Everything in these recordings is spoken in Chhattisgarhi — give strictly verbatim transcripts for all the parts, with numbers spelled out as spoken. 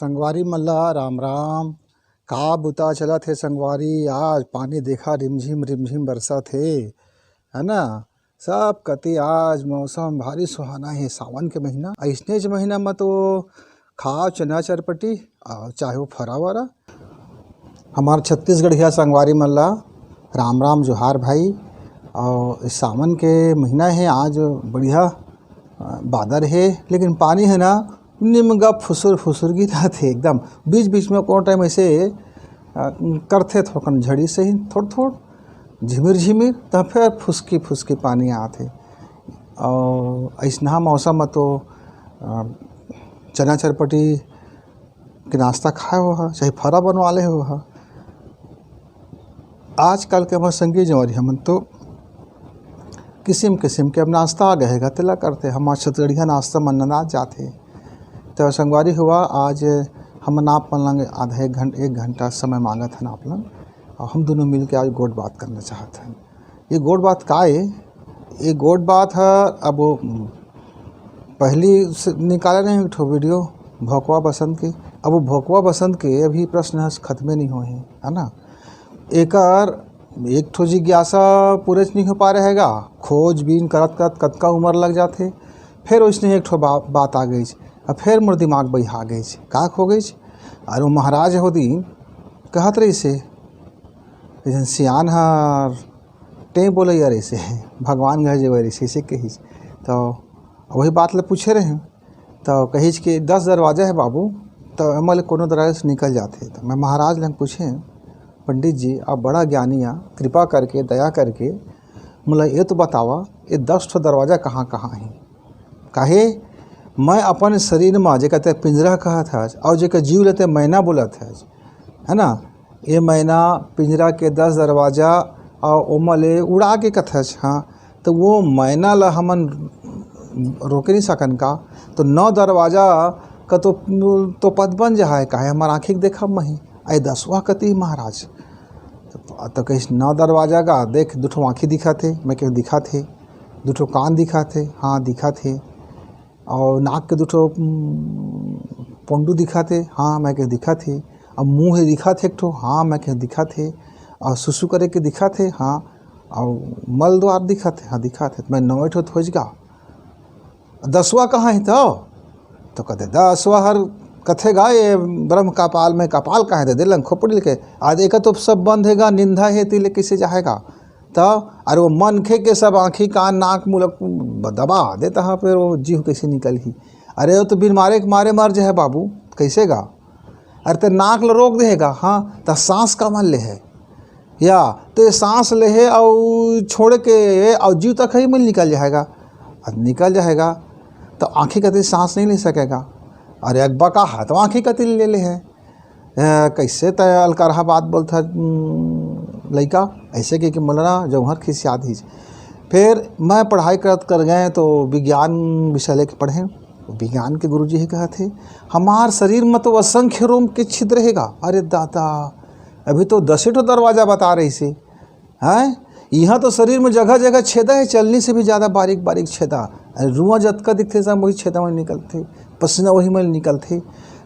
संगवारी मन ला राम राम। का बुता चलत हे संगवारी? आज पानी देखा रिमझिम रिमझिम बरसत हे, है ना? सब कति आज मौसम भारी सुहाना हे। सावन के महीना, अइसनेच महीना म तो खाव चना चरपटी अउ चाहे वो फरा वरा। हमार छत्तीसगढ़िया संगवारी मन ला राम राम जोहार भाई। अउ सावन के महीना हे, आज बढ़िया अ, बादर हे, लेकिन पानी हे ना, निमगा फुसुर फुसुर गिरत हे एकदम। बीच बीच में कोनो टाइम ऐसे अ, करथे थोकन झड़ी से ही, थोड़ थोड़ झिमिर झिमिर, त फेर फुसकी फुसकी पानी आत हे। अउ अइसनहा मौसम में तो अ, चना चरपटी के नाश्ता खाए हो हा, चाहे फरा बनवा ले हो हा। आजकल के हमर संगी जवारी हमन तो किसिम किसिम के अब नाश्ता आ गए हे गा, तेला करथे। हमर छत्तीसगढ़िया नाश्ता मन नंदा जाथे। तो संगवारी हुआ, आज हमन आप मन लंग आधा एक घंट-, एक घंटा समय मांगत हन आप लंग, अउ हम दोनों मिल के आज गोठ बात करना चाहत हन। ये गोठ बात का ए? ये गोठ बात ह, अब वो पहली से निकाले रहे एक ठो वीडियो भोकवा बसंत के। अब वो भोकवा बसंत के अभी प्रश्न ह खत्मे नहीं होए हे, है ना? एकर एक ठो जिज्ञासा पूरेच नहीं हो पा रहे हे गा। खोजबीन करत करत कतका उम्र लग जाथे, फेर वइसने एक ठो बा-, बात आ गई, अब फेर मोर दिमाग बइहा गई। का हो गई? अरे वो महाराज हो दिन कहत रहिसे, एक झन सियान हर टें बोलइया रहिसे, भगवान घर जेवय रहिसे, अइसे कहिस। तो वही बात ल पूछे रहे, तो कहिस कि दस दरवाजा हे बाबू, तो एमा ले कोनो दरवाजा से निकल जाथे। तो मैं महाराज लंग पूछे, पंडित जी, आप बड़ा ज्ञानी आ, कृपा करके, दया करके मोला ये तो बतावा, ये दस ठो दरवाजा कहाँ कहाँ हे? काहे मैं अपन शरीर म जेकर ते पिंजरा कहत हस, अउ जेकर जीव ल ते मैना बोलत हस, है ना? ये मैना पिंजरा के दस दरवाजा अउ ओमा ले उड़ा के कथस, हाँ, तो वो मैना ला हमन रोके नहीं सकन का? तो नौ दरवाजा का तो, तो पद बन जा है, काहे हमार आँखी के देखब मही, आए दसवा कती महाराज। तो, तो कहिस, "नौ दरवाजा का देख, दू ठो आँखी दिखत हे?" मैं कहे, "दिखत हे।" "दू ठो कान दिखत हे?" "हाँ, दिखत हे।" "अउ नाक के दू ठो, उम, पोंडू दिखत हे?" "हाँ," मैं कहे, "दिखत हे।" "अउ मुँह हे दिखत हे एक ठो?" "हाँ," मैं कहे, "दिखत हे।" "अउ सुसु करे के दिखत हे?" "हाँ।" "अउ मल द्वार दिखत हे?" "हाँ, दिखत हे।" "मैं नौ ठो थोज गा, दसवा कहाँ हे तो?" तो कहते, "दसवा हर कथे गा, ये ब्रह्म कपाल में कपाल कहाँ हे दे, दे लंग खोपड़ी के। आज एका तो सब बंद हे गा, निंदा हे, तिले कैसे जाहेगा?" तो अरे वो मनखे के सब आँखी, कान, नाक, मुँह ल दबा देता है, फिर वो जीव कैसे निकलही? अरे वो तो बिन मारे के मारे मर जाए बाबू, कैसे गा? अरे ते नाक ल रोक देगा, हाँ, त सांस का मन ले है या तो ये सांस ले है और छोड़ के और जीव तक ही मन निकल जाएगा। अब निकल जाएगा तो आँखी कती सांस नहीं ले सकेगा। अरे अगबा का हाथ आँखी कती ले ले है। अ, कैसे तय अलकरहा बात बोलत हस, उम, लइका? ऐसे कह के मोला ना जौहर खिसियात हिस। फिर मैं पढ़ाई करत कर गए तो विज्ञान विषय लेके पढ़े। विज्ञान के गुरुजी ही कहत हे, "हमार शरीर में तो असंख्य रोम के छिद्र हे गा।" अरे दादा, अभी तो दसे ठो दरवाजा बता रहिसे, हैं? यहाँ तो शरीर में जगह जगह छेदा है, चलनी से भी ज़्यादा बारीक बारीक छेदा। अरे रुआ जतका दिखथे सब वही छेदा में निकलथे, पसीना वही में निकलथे।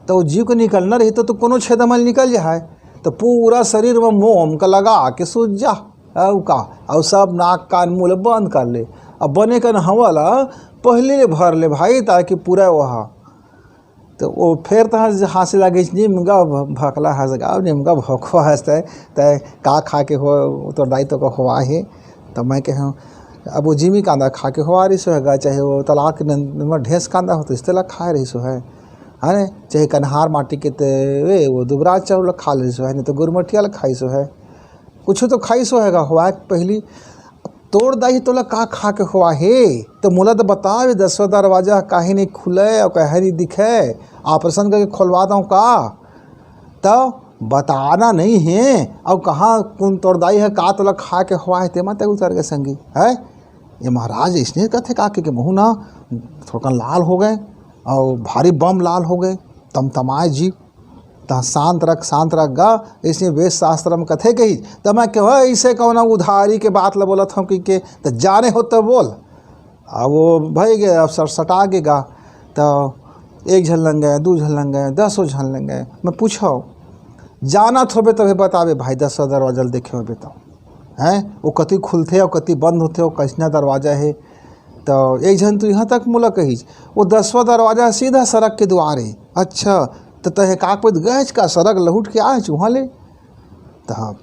तो जीव के निकलना रही तो, तो कोनो छेदा में निकल जाए, तो पूरा शरीर में मोम का लगा के सूझ जा। अउ का, अउ सब नाक कान मुँह ले बंद कर ले। अब बने कन हवा ला पहले ले भर ले भाई, ताकि पूरा वहा तो वो फेर तहाँ हाँसे लागिस, "निमगा भ-, भकला हस गा, निमगा भोकवा हस तै, तै का खा के हो, तोर दाई तो का होवा हे?" तो मैं कहे, "अब वो जिमी कांदा खा के होवा रहिस होहे गा, चाहे वो तलाब के नन-, नम्बर ढेंस कांदा होतिस, तेला खाए रहिस होहे, है ने? चाहे कन्हार माटी के ते, वे, वो दुबराज चाउर ला खा लेस होहे, नहीं तो गुरमटिया ला खाइस होहे, कुछ तो खाइस होहे गा, होवा के पहली तोर दाई तोला का खा के होवा हे? तो मोला तो बता, ये दसवा दरवाजा काहे नहीं खुले और काहे नहीं दिखे? ऑपरेशन करके खोलवा दऊं का?" तो बताना नहीं है। और कहाँ कौन तोर दाई है, का तोला खा के होवा हे, ते मत उतर के संगी है। ये महाराज इसने कथे का के मुँह ना थोड़ा लाल हो गए और भारी बम लाल हो गए, तमतमाए जी। त शांत रख, शांत रख गा, अइसने वेद शास्त्र म कथे कही। त मैं कहो, "अइसे कौन उधारी के बात ल बोलत हूँ?" कि के, "त जाने हो त बोल।" अब वो भई गे, अब सर सटा गे गा। त एक झन लंग गए, दू झन लंग गए, दसों झन लंग गए। मैं पूछव, जानत होबे तभे बताबे भाई, दसवाँ दरवाजा ल देखे होबे त, हैं, वो कति खुलथे अउ कति बंद होथे, वो कइसना दरवाजा हे। त एक झन तो यहाँ तक मोला कहिस, वो दसवाँ दरवाजा सीधा सड़क के दुवार हे। अच्छा, त तहे काकपत गएच का, सड़क लहुट के आएच उहाँ ले? त हाँ,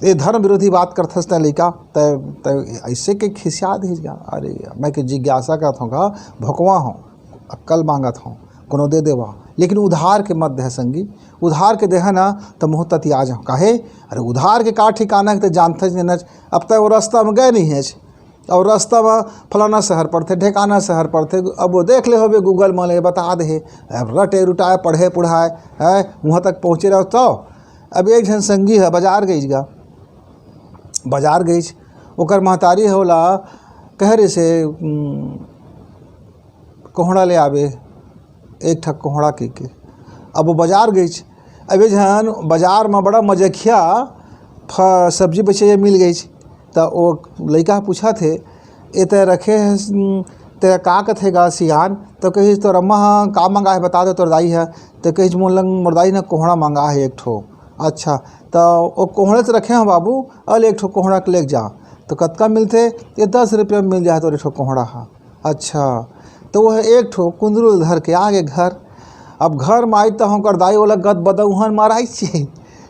ये धर्म विरोधी बात करथस तैं लइका, तैं, तैं ऐसे के खिसिया देहिस गा। अरे, मैं के जिज्ञासा करत हौं गा, भोकवा हौं, अक्कल मांगत हौं, कोनो दे देवा, लेकिन उधार के मत देह संगी। उधार के देह ना त मुँह ततिया जाहूँ। काहे? अरे, उधार के का ठिकाना हे, त जानथस नच। अब तैं वो रस्ता में गए नहीं हेच, और रस्ता में फलाना शहर पड़थे, ढेकाना शहर पड़थे, अब वो देख ले होबे, Google में ले बता दे हे। अब रटे रुटाए, पढ़े पुढ़ाए, हैं, वहाँ तक पहुँचे रहो। तो अब एक झन संगी हे, बाजार गईच गा, बाजार गईच, ओकर महतारी हे ओला कहे रहिसे, "उम, कोहड़ा ले आबे, एक ठक कोहड़ा," कहिके। अब वो बाजार गईच। अब एक झन बाजार में बड़ा मजखिया फ-, सब्जी बेचे मिल गईच। त वो लइका ह पूछत हे, "ए तैं रखे हस, उम, तेला का कथे गा सियान?" त कहिस, "तोर अम्मा ह का मंगा हे बता दे तोर दाई ह।" त कहिस, "मोर लंग, मोर दाई न कोहड़ा मंगा हे एक ठो।" "अच्छा, त वो कोहड़ा तो रखे हौं बाबू, अउ एक ठो कोहड़ा के लेके जा।" "त कतका मिलथे?" "ये दस रुपया में मिल जाए तोर एक ठो कोहड़ा ह।" अच्छा, त वो ह एक ठो कुंदरूल धर के आगे घर। अब घर में आई त ओकर दाई ओला गद बदउहन माराइच हे,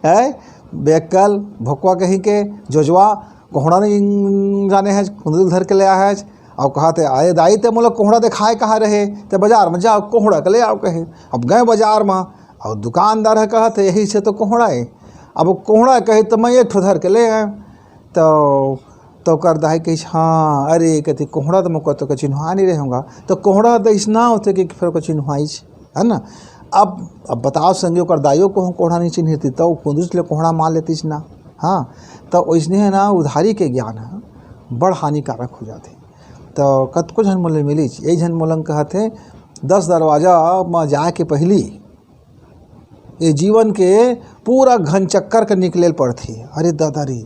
हैं? बेकल, भोकवा कहीं के, जोजवा, कोहड़ा नहीं जाने हे, कुंदरूल धर के ले आए हे। अउ कहत हे, "अरे दाई, तैं मोला कोहड़ा देखाए कहा रहे, तैं बाजार में जाओ, कोहड़ा के ले आओ," कहे। अब गए बाजार में, अउ दुकानदार ह कहत हे, "यही से तो कोहड़ा हे।" अब वो कोहड़ा कहे, "त मैं एक ठो धर के ले आए।" त, त ओकर दाई कहिस, "हाँ, अरे," कहिथे, "कोहड़ा त मोर कतको चिन्हवा नहीं रहे हों गा।" त कोहड़ा त अइसना होथे कि फेर ओकर चिन्हवाइच, है ना? अब, अब बताओ संगी, ओकर दाइयो कहूँ कोहड़ा नहीं चिन्हती, त वो कुंदरूच ले कोहड़ा मान लेतिस ना। हाँ, त ओइसने हे ना, उधारी के ज्ञान ह बड़ हानिकारक हो जाथे। त कतको झन मोला मिलिच, एक झन मोला कहत हे, दस दरवाजा म जाए के पहिली ये जीवन के पूरा घन चक्कर के निकले ल पड़थे। अरे दादा रे,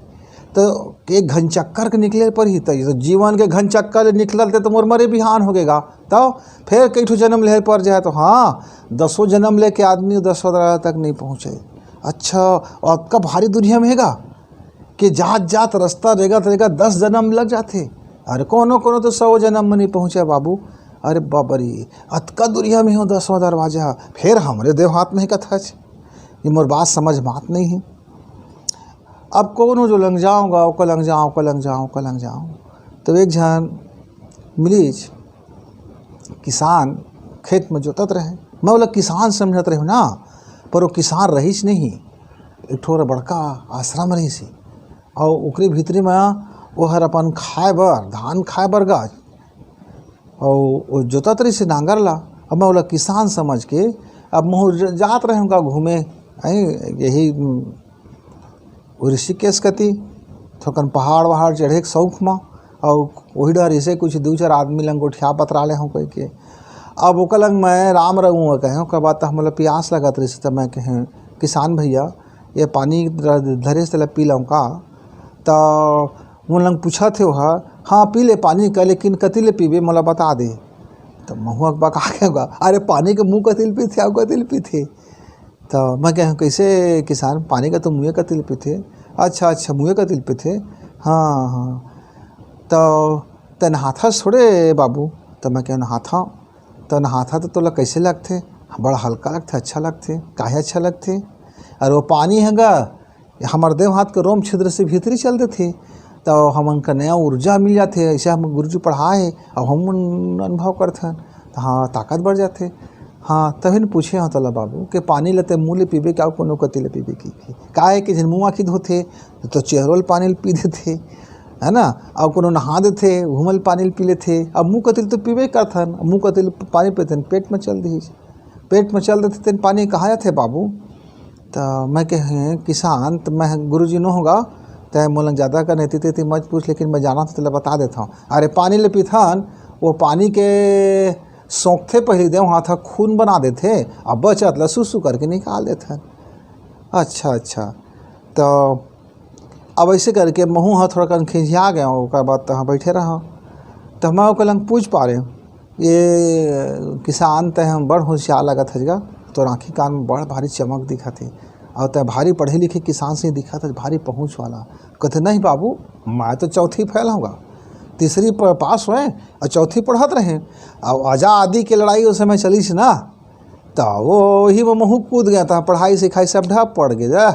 त एक घन चक्कर के निकले ल पड़ही, त ये तो जीवन के घन चक्कर ले निकलत ते तो मोर मरे बिहान हो गे गा। त फेर कई ठो जन्म लेहे ल पड़ जाए, तो हाँ, दसों जन्म लेके आदमी दसवाँ दरवाजा तक नहीं पहुँचे। अच्छा, अउ अतका भारी दुनिया में हे गा कि जात जात रस्ता रेंगत रेंगत दस जन्म लग जाथे। अरे कोनो कोनो तो सौ जन्म में नहीं पहुँचे बाबू। अरे बाबा रे, अतका दुनिया में हो दसवाँ दरवाजा, फेर हमरे देव हाथ में हे कथच। ये मोर बात समझ में आत नहीं हे। अब कोनो जो लंग जाऊँगा, ओकर लंग जाऊँ, ओकर लंग जाऊँ, ओकर लंग जाऊँ। तो एक झन मिलिच, किसान खेत में जोतत रहे। मैं ओला किसान समझत रहेंव ना, पर वो किसान रहिस नहीं, एक ठो बड़का आश्रम रहिस हे। अउ ओकरे भीतरी में वो हर अपन खाए बर, धान खाए बर गा, अउ वो जोतत रहिस हे नांगर ला। अब मैं ओला किसान समझ के, अब महूँ ज-, जात रहेंव का घूमे, हैं, यही, उम, ऋषिकेश कती, थोकन पहाड़ वहाड़ चढ़े के शौक म, अउ वही डहर ऐसे कुछ दू चार आदमी लंग गोठिया पतरा ले हूँ कहिके। अब ओकर लंग मैं राम रउआ कहेंव, ओकर बाद त हमला पियास लगत रहिस, त मैं कहेंव, "किसान भैया, ये पानी धरे से तेला पी लऊँ का?" त मोर लंग पूछत हे ओहा, "हाँ, पी ले पानी का, लेकिन कति ले पीबे, मोला बता दे।" त महूँ अकबका के, "अरे, पानी के मुँह कति ले पीथे, अउ कति ले पीथे?" त मैं कहेंव, "कइसे किसान, पानी का तो मुँहे कति ले पीथे?" "अच्छा, अच्छा, मुँहे कति ले पीथे? हाँ, हाँ। त तैं नहाथस थोड़े बाबू?" त मैं कहेंव, "नहाथंव।" "त नहाथस त तोला कइसे लगथे?" "बड़ा हल्का लगथे, अच्छा लगथे।" "काहे अच्छा लगथे?" "अरे वो पानी हे गा, हमर देव हाथ के रोम छिद्र से भीतरी चल देथे, त हमन का नया ऊर्जा मिल जाथे, ऐसे हम गुरुजी पढ़ाए हे, अउ हम अनुभव करथन, त हाँ, ताकत बढ़ जाथे।" "हाँ, तभी न पूछे हंव तोला बाबू, के पानी ल तैं मुँह ले पीबे, के अउ कोनो कति ले पीबे?" कहिके, काहे कि जेन मुँह आँखी धोथे, त चेहरो ल पानी ल पी देथे, है ना? अउ कोनो नहा देथे, उहू म ल पानी ल पी लेथे। अब मुँह कति ल तो पीबे करथन, मुँह कति ल पानी पीथन, पेट में चल दिही, पेट में चल देथे, तेन पानी कहाँ जाथे बाबू? त मैं कहेंव, "किसान, त मैं गुरुजी नोहंव गा, तैं मोला ज्यादा कर नेती तेती मत पूछ, लेकिन मैं जानथंव तेला बता देथंव।" अरे पानी ले पीथन, वो पानी के सोखथे पहिली देव हाथ ह खून बना देथे, अब बचत ला सुसु करके निकाल देथन। अच्छा, अच्छा। त अब ऐसे करके महूँ ह थोड़ा कन खिंझिया गेंव, ओकर बाद तहाँ बैठे रहा। त मैं ओकर लंग पूछ पारेंव, ये किसान, तैं ह बड़ होशियार लगत हस गा, तोर आँखी कान में बड़ भारी चमक दिखत हे, अउ तैं भारी पढ़े लिखे किसान से दिखत हस, भारी पहुँच वाला। कहथे, "नहीं बाबू, मैं तो चौथी फेल हँव गा, तीसरी प-, पास होएंव अउ चौथी पढ़त रहेंव, अउ आजादी के लड़ाई ओ समय चलिस ना, त ओही में महूँ कूद गेंव, त पढ़ाई सिखाई सब ढप पड़ गे जा,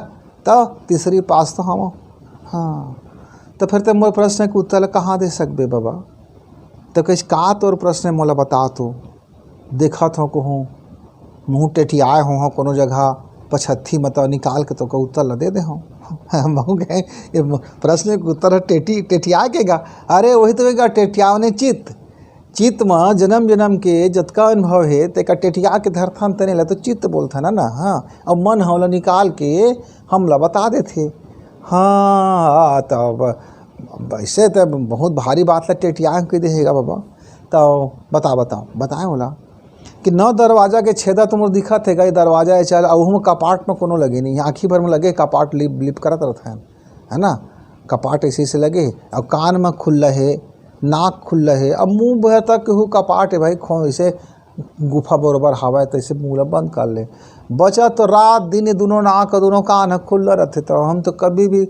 त तीसरी पास तो हँव।" हाँ, त फेर तैं मोर प्रश्न के उत्तर ला कहाँ दे सकबे बबा? त कहिस, "का तोर प्रश्न हे मोला बता तो, देखत हँव कहूँ मुँह टेटियाए होहूँ कोनो जगह, पछत्ती म त निकाल के तोके उत्तर ला दे देहूँ।" महूँ कहेंव, "ये म-, प्रश्न के उत्तर हे टेटी-, टेटियाए के गा?" अरे वही तो हे गा, टेटियावने चित्त। चित्त म जनम जनम के जतका अनुभव हे, तेका टेटिया के धरथन, तेने ला तो चित्त बोलथन ना, हाँ। अउ मन ह ओला निकाल के हमला बता देथे। हाँ, तब वैसे त बहुत भारी बात ला टेटिया के कहि देहे गा बबा। त बता, बताओ, बताएंव ओला कि नौ दरवाजा के छेदा तो मोर दिखत हे गा, ये दरवाजा हे चल, अउ ओहू में कपाट में कोनो लगे नहीं, आँखी भर में लगे कपाट लिप, लिप करत रहिथे, है ना, कपाट ऐसे, ऐसे लगे हे, अउ कान में खुल्ला हे, नाक खुल्ला हे, अब मुँह भर तक केहू कपाट हे भाई, खो-, ऐसे गुफा बरोबर हावय, तैसे मुँह ला बंद कर ले। बचत तो रात दिन ये दुनों नाक अउ दुनों कान ह खुल्ला रहिथे, त हम तो कभी भी,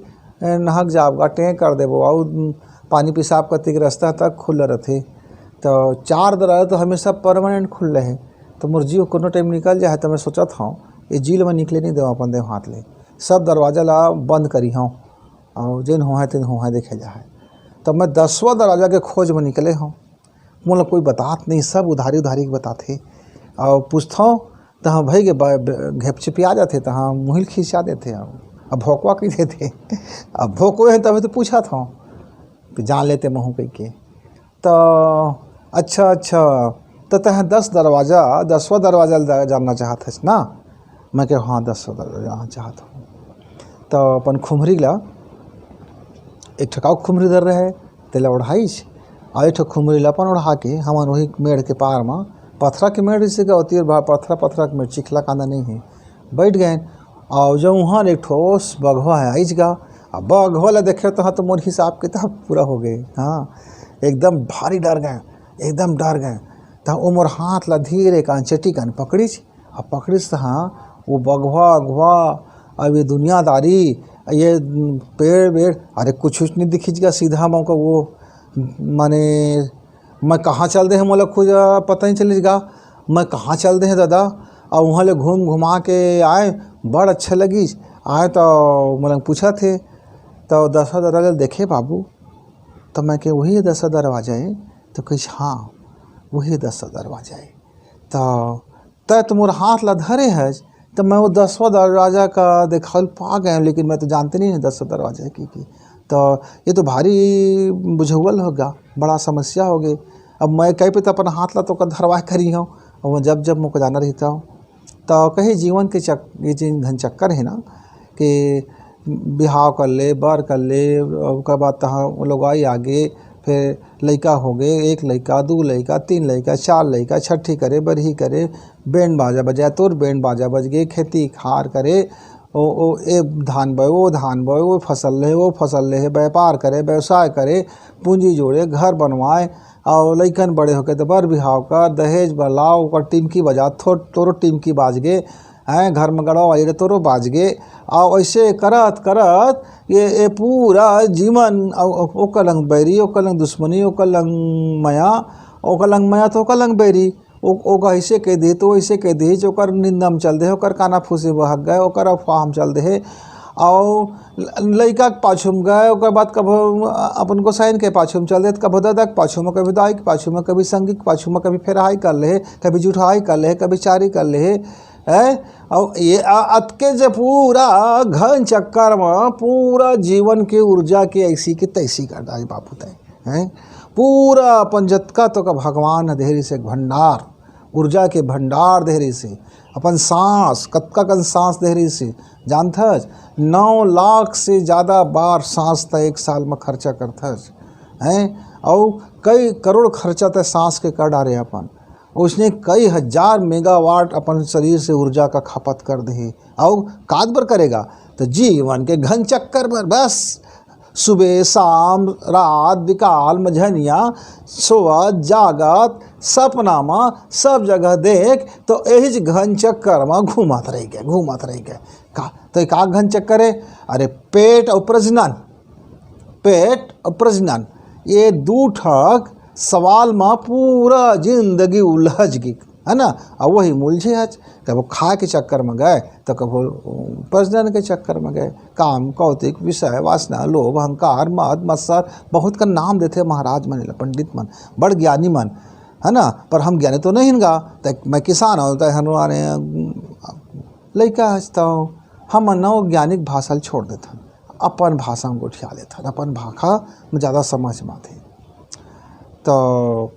ए, नहक जाब गा, टें कर देबो, अउ पानी पेशाब कति के रस्ता तक खुल्ला रहिथे। त चार दरवाजा तो हमेशा permanent खुल्ला हे, त मोर जीव कोनो time निकल जाए, त मैं सोचत हँव, ये जीव ल मैं निकले नहीं देवँव अपन देव हाथ ले, सब दरवाजा ला बंद करिहँव, अउ जेन होहय तेन होहय देखे जाहय। त मैं दसवाँ दरवाजा के खोज में निकले हँव। मोला कोई बतात नहीं, सब उधारी उधारी के बताथे। अउ पूछथंव, त हाँ भई के ब-, ब-, घेपचेपिया जाथे, त हाँ मुहिल खिसिया देथे, अउ अब भोकवा कहि देथे। अब भोकवे हे तभे तो पूछत हंव कि जान लेते महूं कहिके। त अच्छा, अच्छा, त तैं दस दरवाजा, दसवां दरवाजा ल जानना चाहत हस ना? मैं कहे, हाँ, दसवां दरवाजा जानना चाहत हंव। त अपन खुमरी ला, एक ठो अउ खुमरी धर रहे, तेला ओढ़ाइस, अउ एक ठो खुमरी ला अपन ओढ़ा के हमन वही मेड़ के पार म, पथरा के मेड़ जइसे का होती है, पथरा, पथरा के मेड़, चिखला कांदा नहीं है, बैठ गए। अउ जब उहाँ एक ठो बघवा ह आइस गा, अब बघवा ला देखे तो, हाँ, तो मोर हिसाब किताब पूरा हो गए। हाँ, एकदम भारी डर गए, एकदम डर गए। त ओ मोर हाथ ला धीरे कन चटी कन पकड़िस, अब पकड़िस त हाँ, वो बघवा, अघवा, अब ये दुनियादारी, ये पेड़ वेड़, अरे कुछ, कुछ नहीं दिखिस गा, सीधा मौका वो, माने, मैं कहाँ चल दे हंव, मोला खुद पता नहीं चलिस गा, मैं कहाँ चल दे हंव दादा। अउ उहाँ ले घूम घुमा के आए, बड़ अच्छा लगिस। आए त मोला पूछत हे, त दसवा दरवाजा ल देखे बाबू? त मैं कहे, वही दसवा दरवाजा हे। त कहिस, हाँ, वही दसवा दरवाजा हे। त तैं तो मोर हाथ ला धरे हस, त मैं वो दसवा दरवाजा का देखावल पा गए हंव, लेकिन मैं तो जानते नहीं हंव दसवा दरवाजा हे कि, कि। त ये तो भारी बुझउवल हो गा, बड़ा समस्या हो गे। अब मैं कहीं पे तो अपन हाथ ला तो ओकर धरवाए करी हंव, अउ मैं जब जब मोके जाना रहिथे। त कहीं जीवन के चक-, ये चीज घन चक्कर हे ना, कि बिहाव कर ले, बर कर ले, ओकर बाद तहाँ लुगाई आगे, फिर लइका हो गे, एक लइका, दू लइका, तीन लइका, चार लइका, छठी करे, बरही करे, बैंड बाजा बजाए, तोर बैंड बाजा बज गे, खेती खार करे, ओ, ओ, ए धान बोए, वो धान बोए, वो फसल ले, वो फसल ले, व्यापार करे, व्यवसाय करे, पूंजी जोड़े, घर बनवाए, अउ लइकन बड़े होके त बर बिहाव कर, दहेज बर लाव, ओकर टिमकी बजा, थो-, तोरो टिमकी बाज गे, हैं, घर में गड़वा बाजे त तोरो बाज गे। अउ ऐसे करत करत ये, ये पूरा जीवन, अउ, अउ ओकर लंग बैरी, ओकर लंग दुश्मनी, ओकर लंग मया, ओकर लंग मया त ओकर लंग बैरी, ओ, ओकर ऐसे कह दे, तो ऐसे कह दे, जो ओकर निंदा में चल दे, ओकर काना फूसी बहक गए, ओकर अफवाह में चल दे। अउ ल-, लइका के पाछू में गए, ओकर बाद कभो अपन गोसाइन के पाछू में चल दे, कभो ददा के पाछू में, कभी दाई के पाछू में, कभी संगी के पाछू में, कभी फेरहाई कर ले, कभी जुठहाई कर ले, कभी चारी कर ले, हैं? अउ ये अ-, अतके जे पूरा घन चक्कर में पूरा जीवन के ऊर्जा के ऐसी की तैसी कर डारी बापू तैं, हैं? पूरा अपन जतका तोका भगवान ह दे रिहिस एक भंडार, ऊर्जा के भंडार दे रिहिस हे। अपन सांस, कतका कन सांस दे रिहिस हे, जानथस? नौ लाख से ज्यादा बार सांस तैं एक साल में खर्चा करथस, हैं? अउ कई करोड़ खर्चा तैं सांस के कर डारे अपन। उसने कई हजार मेगावाट अपन शरीर से ऊर्जा का खपत कर दे। अउ काद बर करेगा? त जीवन के घन चक्कर बर, बस। सुबह, शाम, रात, बिकाल, मझनिया, सोवत, जागत, सपना म, सब जगह देख, तो एहिच घन चक्कर म घूमत रह गए, घूमत रह गए। का, तो का घन चक्कर है? अरे, पेट और प्रजनन, पेट और प्रजनन, ये दू ठक सवाल म पूरा जिंदगी उलझ गई, है ना? और वही मुलझे आज, कबो खाए के चक्कर में गए, तो कबो प्रजनन के चक्कर में गए। काम, कौतिक, विषय, वासना, लोभ, अहंकार, मद, मत्सर, बहुत का नाम देथे महाराज मन, पंडित मन, बड़ ज्ञानी मन, है ना? पर हम ज्ञानी तो नहीं गा, तो मैं किसान हूँ, तो हनुमाने लइका हच, तो हम नव ज्ञानिक भाषा ल छोड़ देथन, अपन भाषा में गोठिया लेथन, अपन भाखा में ज़्यादा समझ में आथे। तो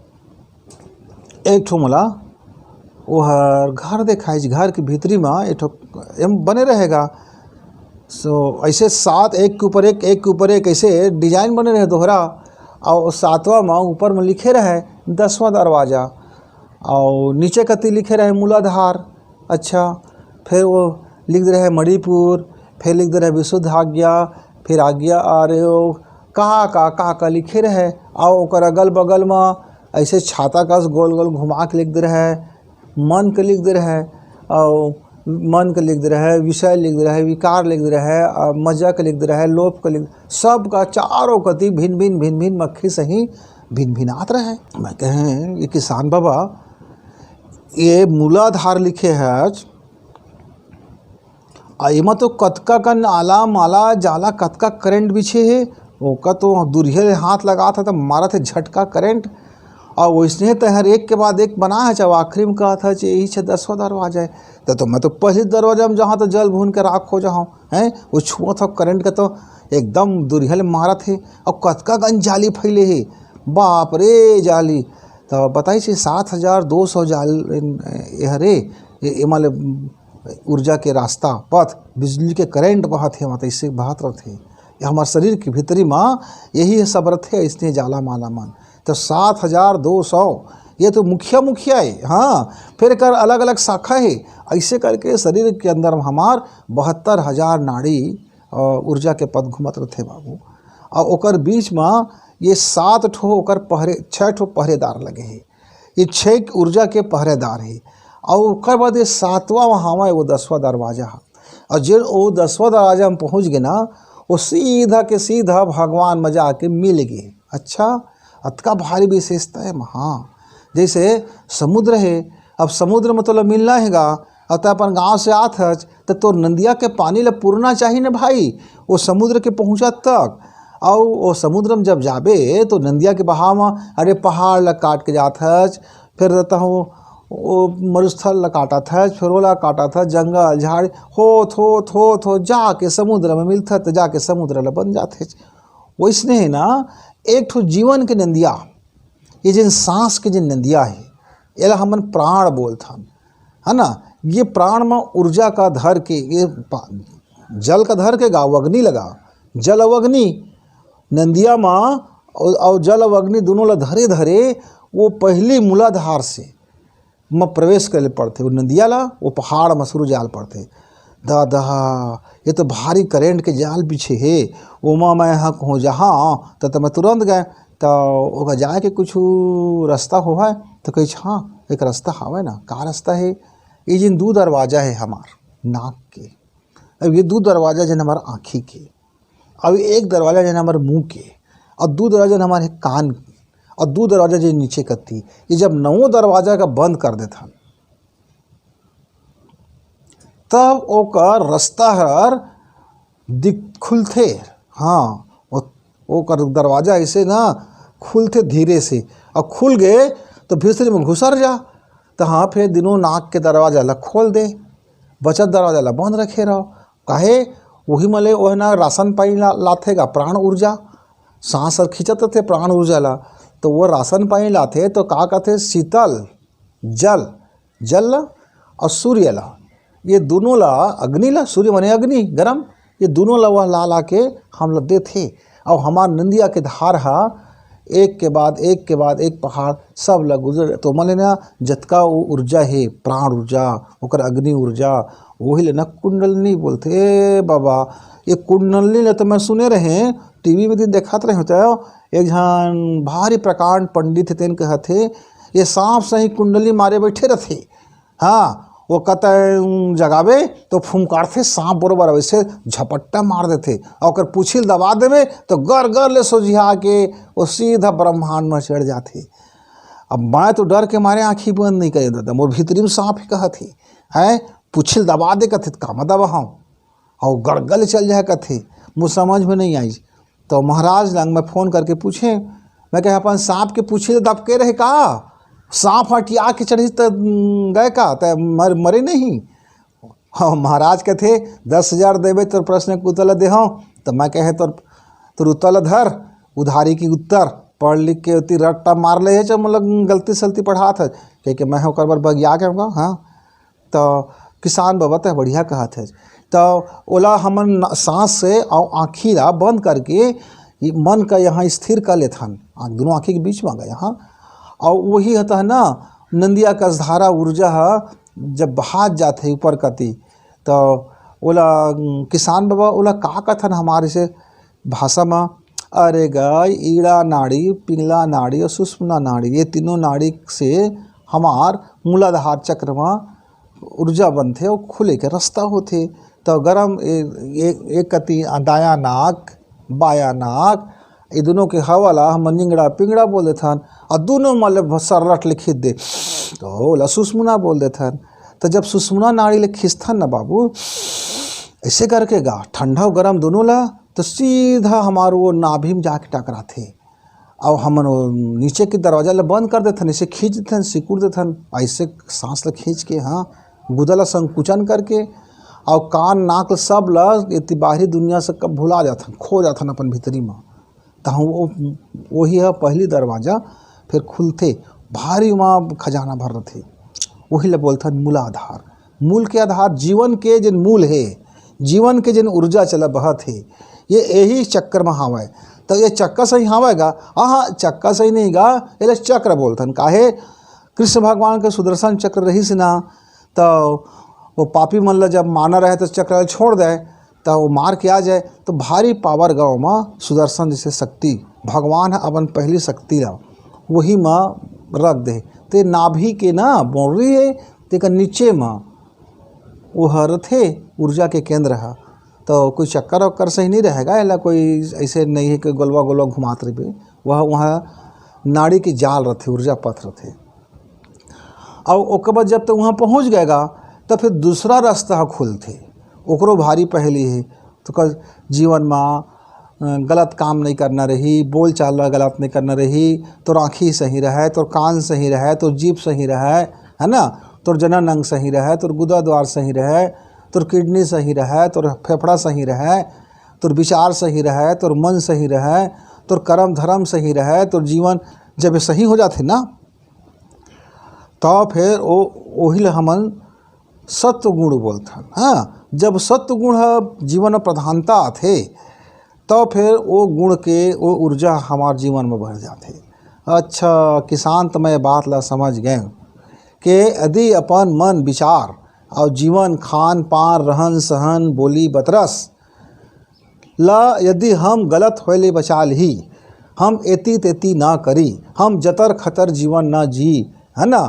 एक ठो मोला ओहर घर देखाइस, घर के भीतरी म एक ठो एम बने रहेगा। सो ऐसे सात, एक के ऊपर एक, एक के ऊपर एक, ऐसे डिजाइन बने रहे दोहरा। और सातवां म ऊपर में लिखे रहे दसवां दरवाजा, और नीचे कती लिखे रहे मूलाधार। अच्छा, फिर वो लिख दे रहे मणिपुर, फिर लिख दे रहे विशुद्ध आज्ञा, फिर आज्ञा आर्यो, कहाँ का, कहाँ का लिखे रहे। और ओकर अगल बगल में ऐसे छाता कस गोल गोल घुमा के लिख दे रहे, मन के लिख दे रहे, और मन के लिख दे रहे, विषय लिख दे रहे, विकार लिख दे रहे, और मजा के लिख दे रहे, लोभ के लिख, सब का चारों कती भिन भिन भिन भिन मक्खी सही भिन भिनात रहे। मैं कहें, ये किसान बाबा, ये मूलाधार लिखे है, आ एमा तो कतका कन आला माला जाला, कतका करंट बिछे हे, ओका तो दुरिहे ले हाथ लगात हे त मारत हे झटका करंट। और वैसने तैहर एक के बाद एक बना है, जब आखिरी में कहत है, "यही छे दसवां दरवाजा है।" त, तो मैं तो पहली दरवाजा में जहाँ तो जल भून के राख हो जाऊँ, हैं? वो छुअत हो करंट के तो एकदम दुरिहे ले मारत हे। और कतका कन जाली फैले हे, बाप रे जाली। तो बताई छे सात हजार दो सौ जाल एहरे, ए-, एमा ले ऊर्जा के रास्ता, पथ, बिजली के करंट बहत हे, मतलब, इससे बहत रथे। ये हमार शरीर के भीतरी म यही सब रथे, इसने जाला माला मन। तो सात हजार दो सौ, ये तो मुखिया, मुखिया है, हाँ। फिर एकर अलग-अलग शाखा है। ऐसे करके शरीर के अंदर म हमार बहत्तर हजार नाड़ी, अ, ऊर्जा के पथ घूमत रथे बाबू। और ओकर बीच म ये सात ठो ओकर पहरे, छह ठो पहरेदार लगे हे। ये छह ऊर्जा के पहरेदार हे। और ओकर बाद ये सातवां वहाँ हवय, वो दसवां दरवाजा ह। और जे वो दसवां दरवाजा में पहुँच गए ना, वो सीधा के सीधा भगवान में जाके मिल गए। अच्छा, अतका भारी विशेषता है वहाँ। जैसे समुद्र है, अब समुद्र में तोला मिलना हेगा, अब तैं अपन गाँव से आत हच, त तोर नंदिया के पानी ल पुरना चाही न भाई, वो समुद्र के पहुँचा तक। अउ वो समुद्र में जब जाबे, तो नंदिया के बहाव म, अरे, पहाड़ ल काट के जात हच, फिर तहूँ वो मरुस्थल ल काटत हच, फिर ओला काटत हच, जंगल, झाड़, होत, होत, होत, होत, जाके समुद्र में मिलत, त जाके समुद्र ल बन जात हे। वैसने है ना, एक ठो जीवन के नंदिया, ये जिन सांस के जिन नंदिया है, एला हमन प्राण बोलथन, है ना? ये प्राण म ऊर्जा का धर के, ये पा-, जल का धर के गा, अग्नि लगा, जल अउ अग्नि, नंदिया म अउ, अउ जल अउ अग्नि दोनों ला धरे धरे वो पहली मूलाधार से म प्रवेश करे पड़थे, वो नंदिया ला, वो पहाड़ म शुरू जाल पड़थे। दादा, ये तो भारी करंट के जाल बिछे हे, ओमा मैं ह कहूँ जहाँ, त, त मैं तुरंत गए, त ओकर जाए के कुछ रास्ता होवय? त कहिस, "हाँ, एक रास्ता हावय ना।" "का रास्ता हे?" "ये जिन दू दरवाजा हे हमार नाक के, अब ये दू दरवाजा जन हमार आँखी के, अब एक दरवाजा जन हमार मुँह के, और दू दरवाजा जन हमार हे कान के, और दू दरवाजा जे नीचे कत्ती, ये जब नवों दरवाजा का बंद कर देथन, तब ओकर रास्ता हर दिख, खुलथे।" हाँ, ओ-, ओकर दरवाजा ऐसे ना खुलथे धीरे से, और खुल गए तो भीतरी में घुसर जा। तो हाँ, फिर दिनों नाक के दरवाजा ला खोल दे, बचत दरवाजा ला बंद रखे रहो। काहे? वही मले ओह ना राशन पानी ला, लाथे गा प्राण ऊर्जा, सांस हर खींचत रथे प्राण ऊर्जा ला, तो वो राशन पानी लाथे तो का कहथे, शीतल जल, जल ला और सूर्य ला, ये दोनों ला, अग्नि ला, सूर्य माने अग्नि, गरम, ये दोनों ला वह ला ला के हम ला देथे। और हमार नंदिया के धार हा एक के बाद एक के बाद एक पहाड़ सब ला गुजर, तो मन लेना जतका वो ऊर्जा हे, प्राण ऊर्जा, ओकर अग्नि ऊर्जा, वही लेना कुंडलिनी बोलथे। ए बाबा, ये कुंडलिनी ला तो मैं सुने रहे, टीवी में दिन देखत रहे होते हो, एक झन भारी प्रकांड पंडित हे, तेन कहत हे, ये सांप सही कुंडली मारे बैठे रथे। हाँ, वो कतय जगावे तो फुमकारथे सांप बरोबर, वैसे झपट्टा मार देथे, और ओकर पूछी ल दबा देवे तो गर गर ले सोझिया के वो सीधा ब्रह्मांड में चढ़ जाथे। अब मैं तो डर के मारे आँखी बंद नहीं करे दादा, मोर भीतरी में सांप ही कहत हे, हैं, पूछी ल दबा दे कथे, त कामा दबा हम, और गड़गड़ चल जाए कथे, मुझ समझ में नहीं आई। तो महाराज लंग मैं फोन करके पूछे, मैं कहे, अपन सांप के पूछी ल दबके रहे का? सांप हटिया के चढ़ी त गए का? त मर, मरे नहीं? हाँ, महाराज कथे, दस हजार देबे तोर प्रश्न के उत्तर ल देहूँ। तो मैं कहे, तोर, तोर उत्तर ल धर, उधारी की उत्तर, पढ़ लिख के ओती रट्टा मार ले हे, चाहे मतलब गलती सलती पढ़ात हे, कह के मैं ओकर बर बगिया के होगा। हाँ, तो किसान बाबा तह बढ़िया कहत हे। तो ओला हमन न-, सांस से और आँखी ला बंद करके ये मन का यहाँ स्थिर कर लेथन, आँख, दोनों आँखी के बीच में आ गया। हाँ, और वही होता है ना, नंदिया का धारा ऊर्जा है, जब बहात जाते ऊपर कती, तो ओला, उम, किसान बाबा ओला का कथन हमारे से भाषा में, अरे गा, ईड़ा नाड़ी, पिंगला नाड़ी और सुषुम्ना नाड़ी, ये तीनों नाड़ी से हमार मूलाधार चक्र में ऊर्जा बनथे और खुले के रास्ता होथे। तो गरम ए-, ए-, एक कती दाया नाक, बाया नाक, ये दोनों के हवा ला हम निंगड़ा पिंगड़ा बोल देथन, और दोनों में ले सर्रट ले खींच दे, तो ओला सुषुम्ना बोल देथन। तो जब सुषुम्ना नाड़ी ले खींचथन ना बाबू, ऐसे करके गा, ठंडा और गरम दोनों ला, तो सीधा हमार वो नाभि में जाके टकराथे। और हमन वो नीचे के दरवाजा ला बंद कर देथन, ऐसे खींच देथन, सिकुड़ देथन, ऐसे सांस ला खींच के, हाँ, गुदा ला संकुचन करके, और कान, नाक ला, सब ला एती बाहरी दुनिया से कब भुला जाथन, खो जाथन अपन भीतरी में। तहाँ वो, वही है पहली दरवाजा, फिर खुलथे, भारी वहाँ खजाना भर रथे। वही ला बोलथन मूलाधार। मूल के आधार, जीवन के जिन मूल हे, जीवन के जिन ऊर्जा चला बहत हे, ये यही चक्कर में हावय। तो ये चक्का सही हावय गा? हाँ, हाँ, चक्का सही नहीं गा, एला चक्र बोलथन। काहे? कृष्ण भगवान के सुदर्शन चक्र रहिस ना, तो वो पापी मन ला जब मारना रहे तो चक्र ला छोड़ दे, तो वो मार के आ जाए, तो भारी पावर गाँव में सुदर्शन जैसे शक्ति, भगवान ह अपन पहली शक्ति ला वही में रख दे। ते नाभि के ना boundary हे, तेकर नीचे में वो ह रथे ऊर्जा के केंद्र ह। तो कोई चक्कर वक्कर सही नहीं रहेगा, एला कोई ऐसे नहीं है कि गोलवा गोलवा घुमात रहिबे। वह वहाँ नाड़ी के जाल रथे, ऊर्जा पथ रथे। और ओकर बाद जब तक वहाँ पहुँच गएगा, तो फिर दूसरा रास्ता ह खुलथे, ओकरो भारी पहली है। तो कर जीवन में, अ, गलत काम नहीं करना रही, बोल चाल ला गलत नहीं करना रही, तोर आँखी सही रहे, तोर कान सही रहे, तोर जीभ सही रहे, है ना, तोर जनन अंग सही रहे, तोर गुदा द्वार सही रहे, तोर किडनी सही रहे, तोर फेफड़ा सही रहे, तोर विचार सही रहे, तोर मन सही रहे, तोर कर्म धर्म सही रहे, तोर जीवन जब ये सही हो जाथे ना, तो फिर ओ, ओही ला हमन सत्व गुण बोलथन। हाँ, जब सत्व गुण ह जीवन में प्रधानता आथे, तो फिर वो गुण के वो ऊर्जा हमार जीवन में भर जाथे। अच्छा किसान, तो मैं ये बात ला समझ गए कि यदि अपन मन विचार और जीवन, खान पान, रहन सहन, बोली बतरस ला यदि हम गलत होए ले बचा लिही, हम एती तेती ना करी, हम जतर खतर जीवन ना जी, है ना,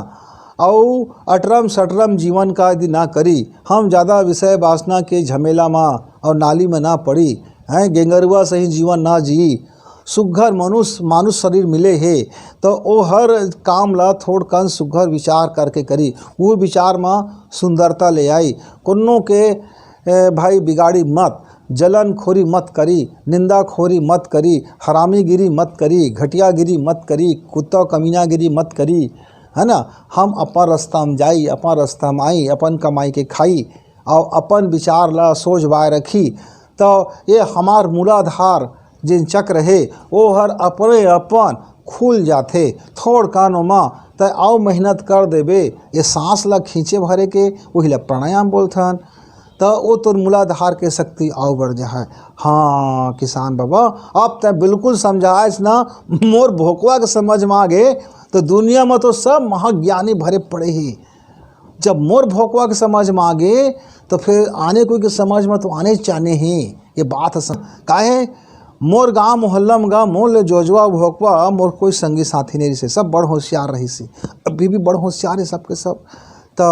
अउ अटरम सटरम जीवन का यदि ना करी, हम ज़्यादा विषय वासना के झमेला मा और नाली में ना पड़ी, हैं, गेंगरुआ सही जीवन ना जी, सुघर मनुष्य मानुष शरीर मिले हे, तो ओ हर काम ला थोड़कन सुघर विचार करके करी, वो विचार मा सुंदरता ले आई। कोनो के, ए, भाई बिगाड़ी मत, जलनखोरी मत करी, निंदाखोरी मत करी, हरामीगिरी मत करी, घटियागिरी मत करी, कुत्ता कमीनागिरी मत करी, है ना। हम अपन रास्ता में जाई, अपन रास्ता में आई, अपन कमाई के खाई, और अपन विचार ला सोच बाय रखी, तो ये हमार मूलाधार जेन चक्र हे, वो हर अपने अपन खुल जाथे। थोड़कन ओमा तय अउ मेहनत कर देबे, ये सांस ला खींचे भरे के, वही ला प्राणायाम बोलथन। त वो तोर मूलाधार के शक्ति अउ बढ़ जाए। हाँ किसान बाबा, अब तय बिल्कुल समझायस ना, मोर भोकवा के समझ में आ गे, तो दुनिया में तो सब महाज्ञानी भरे पड़े ही। जब मोर भोकवा के समझ में आ गे, तो फिर आने कोई के समझ में तो आने चाहने ही। ये बात है सम-, काहे? मोर गांव मोहल्ला म गा मोर ले जोजवा भोकवा मोर कोई संगी साथी नहीं रहिसे, सब बड़ होशियार रहिसे, अभी भी बड़ होशियार है सबके सब। तो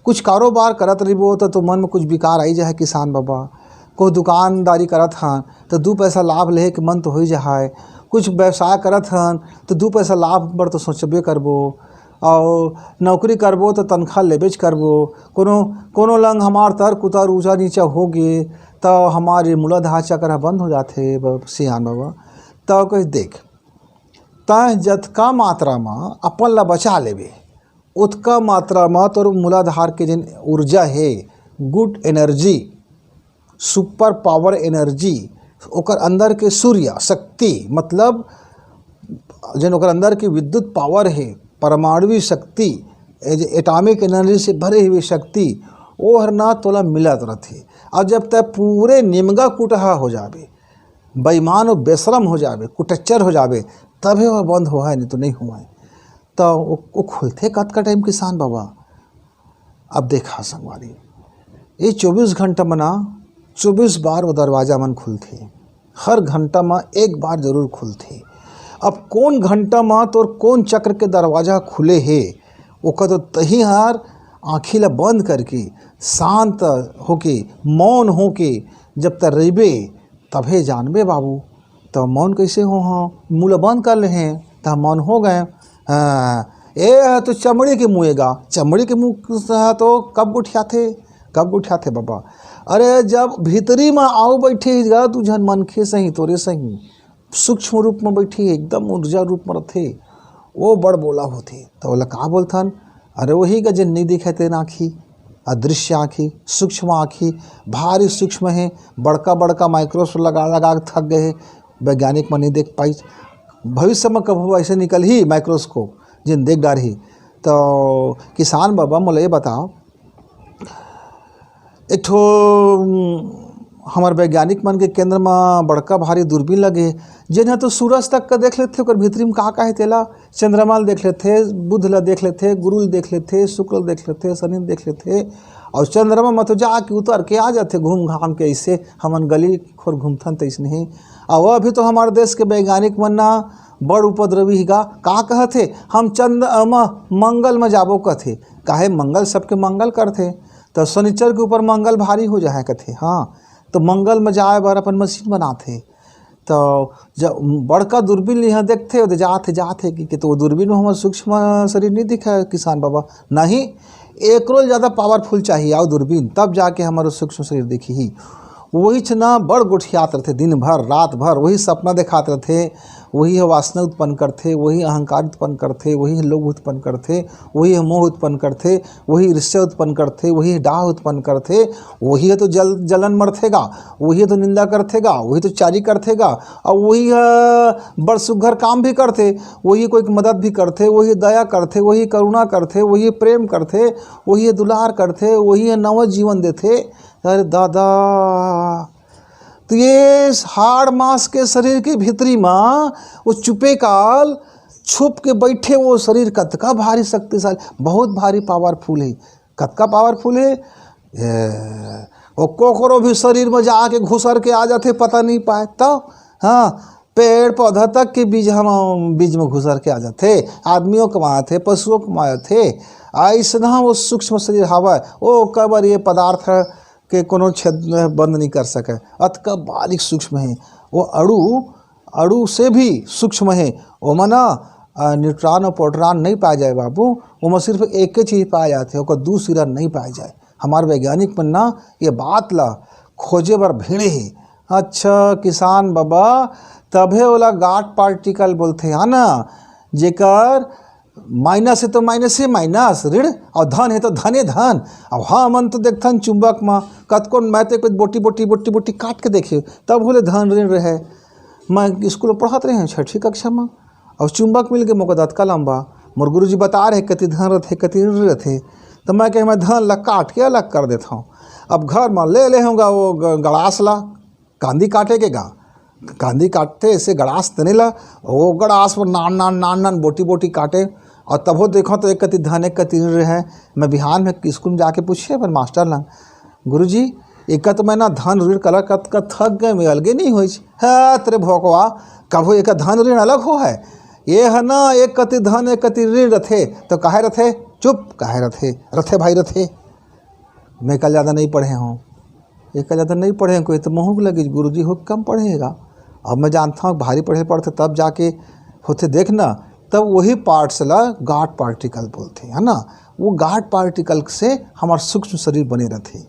कुछ कारोबार करत रहिबो तो, तो मन में कुछ विकार आई जाए किसान बाबा। कोई दुकानदारी करत हन तो दू पैसा लाभ लेहे के मन तो हो ही जाए, कुछ व्यवसाय करत हन तो दू पैसा लाभ बर तो सोचबे करबो, और नौकरी करबो तो तनख्वाह लेबेच करबो। कोनो कोनो लंग हमार तर कुतर ऊंचा नीचा हो गे तो हमार ये मूलाधार चक्र ह बंद हो जाथे ब-, सियान बाबा। तो कह देख, तैं जतका मात्रा म अपन ला बचा लेबे, ओतका मात्रा म तोर मूलाधार के जेन ऊर्जा हे, गुड एनर्जी, सुपर पावर एनर्जी, ओकर अंदर के सूर्य शक्ति, मतलब जेन ओकर अंदर के विद्युत पावर हे, परमाणुवी शक्ति, एटॉमिक एनर्जी से भरे हुए शक्ति, वो हर ना तोला मिलत रथे। और जब तक पूरे निमगा कुटहा हो जाबे, बेईमान और बेशरम हो जाबे, कुटच्चर हो जाबे, तभे वह बंद होवय, नहीं तो नहीं होवय। तो वो, वो खुलथे कतका टाइम किसान बाबा? अब देखा संगवारी, ये चौबीस घंटा म ना चौबीस बार वो दरवाजा मन खुलथे, हर घंटा म एक बार जरूर खुलथे। अब कौन घंटा म तोर कौन चक्र के दरवाजा खुले हे, ओकर तो तही हर आँखी ला बंद करके, शांत होके, मौन होके जब तक रहिबे, तभे जानबे बाबू। तो मौन कैसे हो? हाँ, मुँह ला बंद कर ले हैं, तो मौन हो गए। हाँ, ए ह तो चमड़ी के मुँह ए गा, चमड़ी के मुँह ह तो कब गोठियाथे, कब गोठियाथे बाबा? अरे, जब भीतरी म आव बैठे ही गा, तू झन मनखे सही, तोरे सही, सूक्ष्म रूप म बैठे, एकदम ऊर्जा रूप म रथे, वो बड़ बोला होथे। तो ओला का बोलथन? अरे, वही गा जेन नइ दिखे तेन आँखी, अदृश्य आँखी, सूक्ष्म आँखी, भारी सूक्ष्म हे, बड़का बड़का माइक्रोस्कोप लगा लगा के थक गए हे, वैज्ञानिक मन नइ देख पाइस। भविष्य म कभू ऐसे निकलही माइक्रोस्कोप, जेन देख डारही। तो किसान बाबा, मोला ये बताओ, एक ठो, उम, हमर वैज्ञानिक मन के केंद्र म बड़का भारी दूरबीन लगे हे, जेन ह तो सूरज तक का देख लेथे, ओकर भीतरी म का का हे तेला, चंद्रमा ल देख लेथे, बुध ल देख लेथे, गुरु ल देख लेथे, शुक्र ल देख लेथे, शनि ल देख लेथे, और चंद्रमा म तो जाके उतर के आ जाथे घूम घाम के, ऐसे हमन गली खोर घूमथन तैसने ही। और अभी तो हमारे देश के वैज्ञानिक मन ना बड़ उपद्रवी ही गा, का कहथे, हम चंद-, अ, म-, मंगल म जाबो कहथे, काहे मंगल सबके मंगल करथे, तो शनिचर के ऊपर मंगल भारी हो जाए कथे। हाँ, तो मंगल में जाए बर अपन मशीन बनाथे। तो जब बड़का दूरबीन ले यहाँ देखथे, ओदे जाथे, जाथे कि, कि तो वो दूरबीन में हमर सूक्ष्म शरीर नहीं दिखे किसान बाबा। नहीं, एकरो ले ज़्यादा पावरफुल चाहिए आओ दूरबीन, तब जाके हमारो सूक्ष्म शरीर दिखही। वही छ ना बड़ गोठियात रहथे, दिन भर रात भर वही सपना देखात रहथे, वही ह वासना उत्पन्न करथे, वही अहंकार उत्पन्न करथे, वही ह लोभ उत्पन्न करथे, वही ह मोह उत्पन्न करथे, वही ईर्ष्या उत्पन्न करथे, वही ह डाह उत्पन्न करथे, वही ह तो जल जलन मरथे गा, वही ह तो निंदा करथे गा, वही तो चारी करथे गा, और वही ह बड़ सुघर काम भी करथे, वही कोई के मदद भी करथे, वही दया करथे, वही करुणा करथे, वही प्रेम करथे, वही ह दुलार करथे, वही ह नवा जीवन देथे। अरे दादा, तो ये हाड़ मांस के शरीर के भीतरी म वो चुपे काल छुप के बैठे वो शरीर कतका भारी शक्तिशाली, बहुत भारी पावरफुल है। कतका पावरफुल है? ये, वो कोकरो भी शरीर में जाके घुसर के आ जाथे, पता नहीं पाए। तो हाँ, पेड़ पौधा तक के बीज हम, बीज में घुसर के आ जाथे, आदमियों कमाथे, पशुओं कमाथे। ऐसना वो सूक्ष्म शरीर हवय, वो कबर ये पदार्थ के कोनो छेद बंद नहीं कर सके, अतका बारीक सूक्ष्म है। वो अणु, अणु से भी सूक्ष्म है। ओमा ना, अ, न्यूट्रॉन और प्रोटॉन नहीं पाए जाए बाबू, ओमा सिर्फ एक ही चीज पाए जाते, ओकर दू सिरा नहीं पाए जाए। हमार वैज्ञानिक मन ना ये बात ला खोजे बर भिड़े हे। अच्छा किसान बाबा, तभे ओला गॉड पार्टिकल बोलथे, है ना, जेकर माइनस है तो माइनस है माइनस, ऋण, और धन है तो धन है धन। अब हमन तो देखथन चुंबक म, कतको मैं तो एक बोटी बोटी बोटी बोटी काट के देखे, तब होले धन ऋण रहे। मैं स्कूल में पढ़त रहे हूँ छठी कक्षा में, और चुंबक मिल के मोका दतका लंबा, मोर गुरुजी बता रहे कति धन रथे कति ऋण रथे, तो मैं कहे मैं धन ला काट के अलग कर देता हूँ। अब घर में ले ले होगा वो ग-, गड़ास ला, कांदी काटे के गा, कांदी काटते ऐसे गड़ास तने ला, वो गड़ास पर नान नान नान नान बोटी बोटी काटे। और तभो देखो तो एक कति धन एक कति ऋण रहे। मैं बिहान में स्कूल में जाके पूछे अपन मास्टर ला, गुरुजी, एका तो मैं ना धन ऋण कला कत का थक गए, मैं अलगे नहीं होइस। हत रे भोकवा, कभू एका धन ऋण अलग हो है? ये है ना, एक कति धन, एक कति ऋण रथे, तो काहे रथे? चुप, काहे रथे? रथे भाई, रथे। मैं कल ज़्यादा नहीं पढ़े हूँ, ये कल ज़्यादा नहीं पढ़े हूँ, कोई तो महूँ लगी, गुरुजी हो कम पढ़ेगा। अब मैं जानता हूँ, भारी पढ़े पढ़ते तब जाके होते, देखना, तब वही पार्ट्स ला गॉड पार्टिकल बोलते हैं, है ना? वो गॉड पार्टिकल से हमारा सूक्ष्म शरीर बने रहते।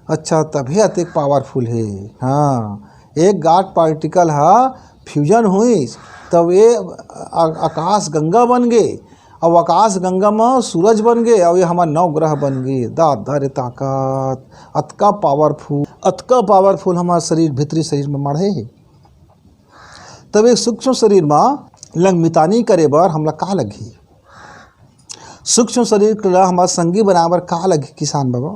अच्छा, तभी अतेक पावरफुल है। हाँ, एक गॉड पार्टिकल हा फ्यूजन हुई, तब ये आ-, आकाश गंगा बन गए। अब आकाश गंगा में सूरज बन गए, और ये हमार नौ ग्रह बन गए। दादा रे ताकत, अतका पावरफुल, अतका पावरफुल हमार शरीर, भीतरी शरीर में मढ़े है। तब एक सूक्ष्म शरीर में लंग मितानी करे बर हमला का लगही? सूक्ष्म शरीर ला हमार संगी बनाए बर का लगही किसान बाबा?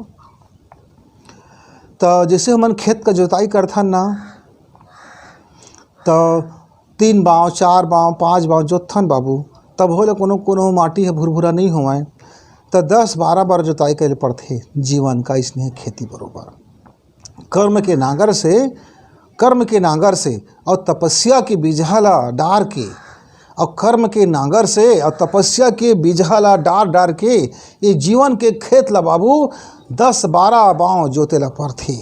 तो जैसे हमन खेत का जोताई करथन ना, तो तीन बाँव, चार बाँव, पाँच बाँव जोतथन बाबू, तब होले कोनो कोनो माटी ह भुरभुरा नहीं होवय, त दस बारह बार जोताई करे पड़थे। जीवन का इसने खेती बरोबर कर्म के नांगर से, कर्म के नांगर से और तपस्या के बीजहा ला डार के, और कर्म के नांगर से और तपस्या के बीजहा ला डार डार के ये जीवन के खेत ला बाबू दस बारह बाँव जोते ला पड़थे।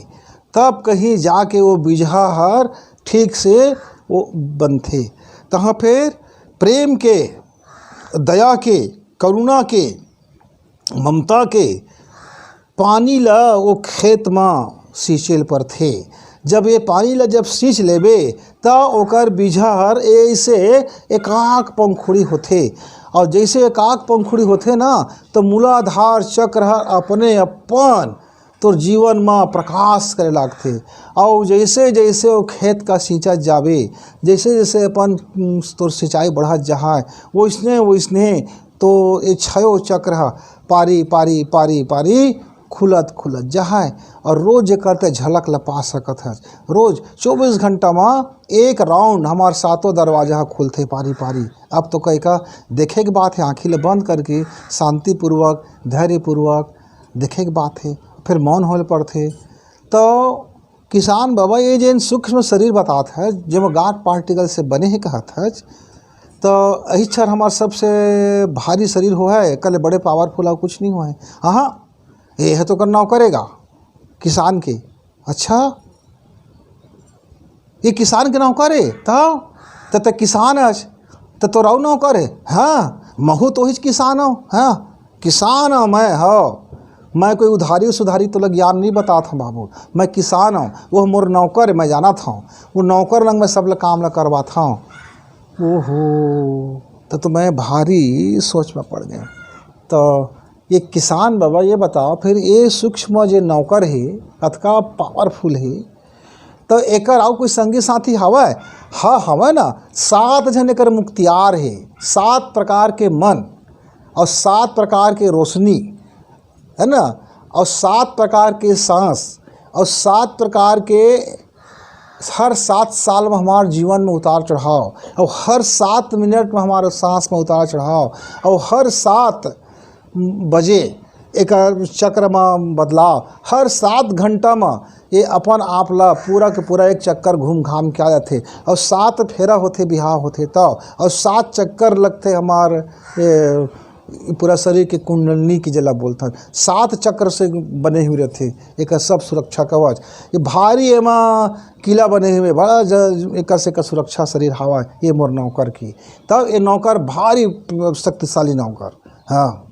तब कहीं जाके वो बीजहा हर ठीक से वो बनथे। तहाँ फिर प्रेम के, दया के, करुणा के, ममता के पानी ला वो खेत म सींचे ल परथे। जब ये पानी ला जब सींच लेबे, त ओकर बीजहा हर ऐसे एकाक पंखुड़ी होथे। और जैसे एकाक पंखुड़ी होथे ना, तो मूलाधार चक्र हर अपने अपन तोर जीवन म प्रकाश करे लागथे। अउ जैसे जैसे वो खेत का सींचा जाबे, जैसे जैसे अपन, उम, तोर सिंचाई बढ़त जाहय, वैसने वैसने तो ये छयो चक्र ह पारी पारी पारी पारी खुलत खुलत जाहय। और रोज एकर ते झलक ल पा सकत हस। रोज चौबीस घंटा म एक राउंड हमार सातों दरवाजा ह खुलथे पारी पारी। अब तो कई का देखे के बात है, आँखी ल बंद करके शांतिपूर्वक, धैर्यपूर्वक देखे के बात है, फिर मौन होए ल पड़थे। तो किसान बाबा, ये जेन सूक्ष्म शरीर बतात है, जेमा गॉड पार्टिकल से बने हे कहत है, तो यही छर हमार सबसे भारी शरीर हो है, एकर ले बड़े पावरफुल और कुछ नहीं हो है। हाँ, ये है तो कर नौकर हे गा किसान के। अच्छा, ये किसान के नौकर हे, त त त किसान हस, त तोर अउ नौकर हे। हाँ, महू तो हिच किसान हव। हाँ, किसान हव मैं, हव। मैं कोई उधारी सुधारी तोला ज्ञान नहीं बतात हूँ बाबू, मैं किसान हव। वो मोर नौकर हे, मैं जानत हव। वो नौकर लंग मैं सब ल काम ल करवात हव। ओहो, त तो मैं भारी सोच में पड़ गया। तो ये किसान बाबा, ये बताओ फिर, ये सूक्ष्म जे नौकर हे, अतका पावरफुल हे, तो एकर अउ कोई संगी साथी हवय? हाँ, हवय ना, सात झन एकर मुख्तियार हे। सात प्रकार के मन और सात प्रकार के रोशनी, है ना, और सात प्रकार के सांस और सात प्रकार के, हर सात साल में हमार जीवन में उतार चढ़ाव, और हर सात मिनट में हमारे सांस में उतार चढ़ाव, और हर सात बजे एक चक्र में बदलाव, हर सात घंटा में ये अपन आप ला पूरा के पूरा एक चक्कर घूम घाम के आ जाथे। और सात फेरा होथे, बिहाव होथे तब, और सात चक्कर लगथे हमार, ए, पूरा शरीर के कुंडलिनी के जेला बोलथन, सात चक्र से बने हुए रहथे। एक सब सुरक्षा कवच, ये भारी एमा किला बने हुए, बड़ा ज-, एकर से एकर सुरक्षा शरीर हवा, ये मोर नौकर की। तब ये नौकर भारी शक्तिशाली नौकर। हाँ,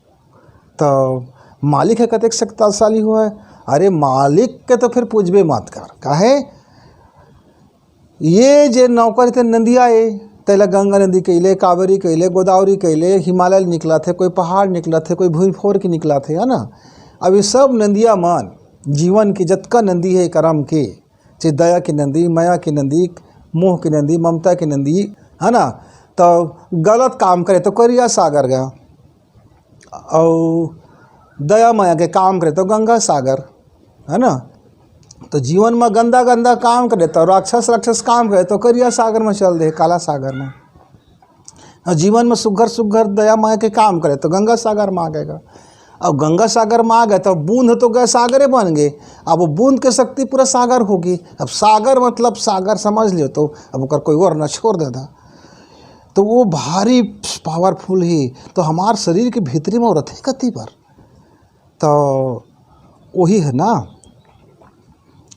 तो मालिक है कतेक शक्तिशाली हुआ है। अरे, मालिक के तो फिर पूछबे मत कर, काहे? ये जे नौकर ते नदिया ए, तेला गंगा नदी कइले, कावेरी कइले, गोदावरी कइले, हिमालय ले निकलत हे, कोई पहाड़ निकलत हे, कोई भूमि फोर के निकलत हे, है ना? अब ये सब नदिया मन, जीवन के जतका नदी हे करम के, चाहे दया के नदी, मया के नदी, मोह के नदी, ममता के नदी, है ना? तो गलत काम करे तो करिया सागर गया, अउ दया मया के काम करे तो गंगा सागर, है ना? तो जीवन में गंदा गंदा काम करे तो राक्षस राक्षस काम करे तो करिया सागर में चल दे, काला सागर में। और जीवन में सुघर सुघर दया मया के काम करे तो गंगा सागर में आ गएगा। अब गंगा सागर में आ गए तो बूंद तो गए, सागरे बन गए। अब वो बूंद के शक्ति पूरा सागर होगी। अब सागर मतलब सागर समझ लियो, तो अब ओकर कोई और न छोड़ देता। तो वो भारी पावरफुल ही। तो हमार शरीर के भीतरी में वो रथे कति पर, तो वही है ना,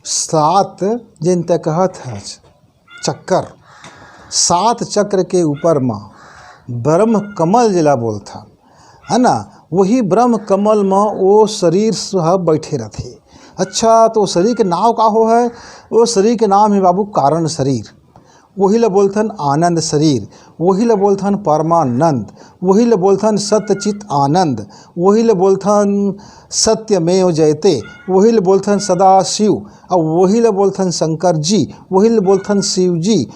सात, जिन ते कहत है चक्कर, सात चक्र के ऊपर म ब्रह्म कमल जिला बोलथन, है ना? वही ब्रह्म कमल म वो शरीर ह बैठे रथे। अच्छा, तो शरीर के नाव का हो है? वो शरीर के नाम है बाबू कारण शरीर। वही ल बोलथन आनंद शरीर, वही ल बोलथन परमानंद, वही ल बोलथन सत्यचित आनंद, वही ल बोलथन सत्यमेव जयते, वही ल बोलथन सदा शिव, और वही ल बोलथन शंकर जी, वही ल बोलथन शिव जी।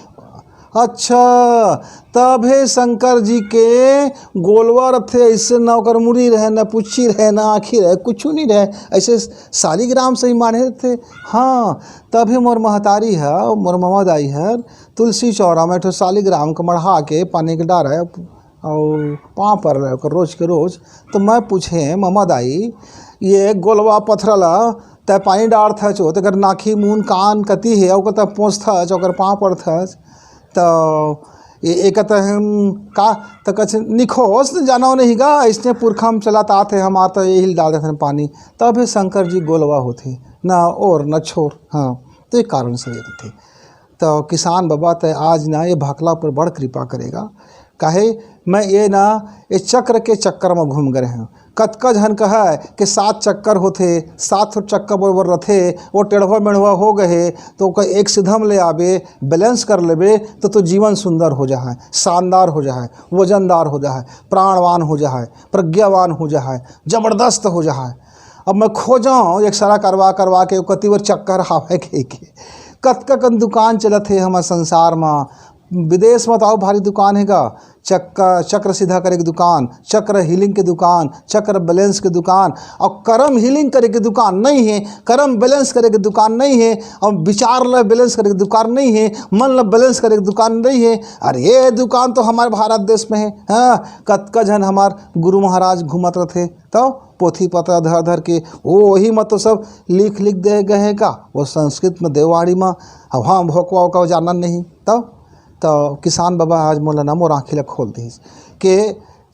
अच्छा, तभे शंकर जी के गोलवा रथे, ऐसे ना ओकर मुड़ी रहे, ना पुच्छी रहे, ना आँखी रहे, कुछ नहीं रहे, ऐसे शालिग्राम से ही माने थे। हाँ, तभे मोर महतारी है, मोर ममा दाई है, तुलसी चौरा में एक ठो शालिग्राम के मढ़ा के पानी के डारे और पाँव पर रहे ओकर रोज के रोज। तो मैं पूछे, "ममा दाई, ये गोलवा पथरा ला तै पानी डारथच, तेकर नाखी मुन कान कती है, ओकर तै पोंछथच, ओकर पाँव पड़थच, तो ये, ये कहते हम का?" तो कछ निखोस जानव नहीं गा, इसने पुरखा में चलत आत है, हमार तो यही डाल देते हैं पानी। तब भी शंकर जी गोलवा होते, ना और ना छोर। हाँ, तो ये कारण से ये थे। तो किसान बाबा तय आज ना ये भकला पर बड़ कृपा करेगा। काहे, मैं ये ना ये चक्र के चक्कर में घूम गए हूँ। कतका झन कहे कि सात चक्कर होथे, सात ठो चक्कर बरोबर रथे, वो टेढ़वा मेढ़वा हो गए, तो ओकर एक सीधा में ले आबे, बैलेंस कर लेबे, तो, तो जीवन सुंदर हो जाए, शानदार हो जाए, वजनदार हो जाए, प्राणवान हो जाए, प्रज्ञावान हो जाए, जबरदस्त हो जाए। अब मैं खोजौं एक सारा करवा करवा के कति बर चक्कर हावे के, के। कतका कन दुकान चलत हे हमर संसार म। विदेश म तो अउ भारी दुकान हे गा, चक्कर, चक्र सीधा करे के दुकान, चक्र हीलिंग के दुकान, चक्र बैलेंस के दुकान, और करम हीलिंग करे के दुकान नहीं है, करम बैलेंस करे के दुकान नहीं है, और विचार ल बैलेंस करे के दुकान नहीं है, मन ल बैलेंस करे के दुकान नहीं है। अरे ये दुकान तो हमारे भारत देश में है। हाँ, कतका झन हमार गुरु महाराज घूमत रथे, तो पोथी पतरा धर धर के वो वही म तो सब लिख लिख दे गए हैं का, वो संस्कृत में देवाड़ी में। अब हम भोकवा ओका जानन नहीं, तब तो किसान बाबा आज मोला ना मोर आँखी ला खोल दिस के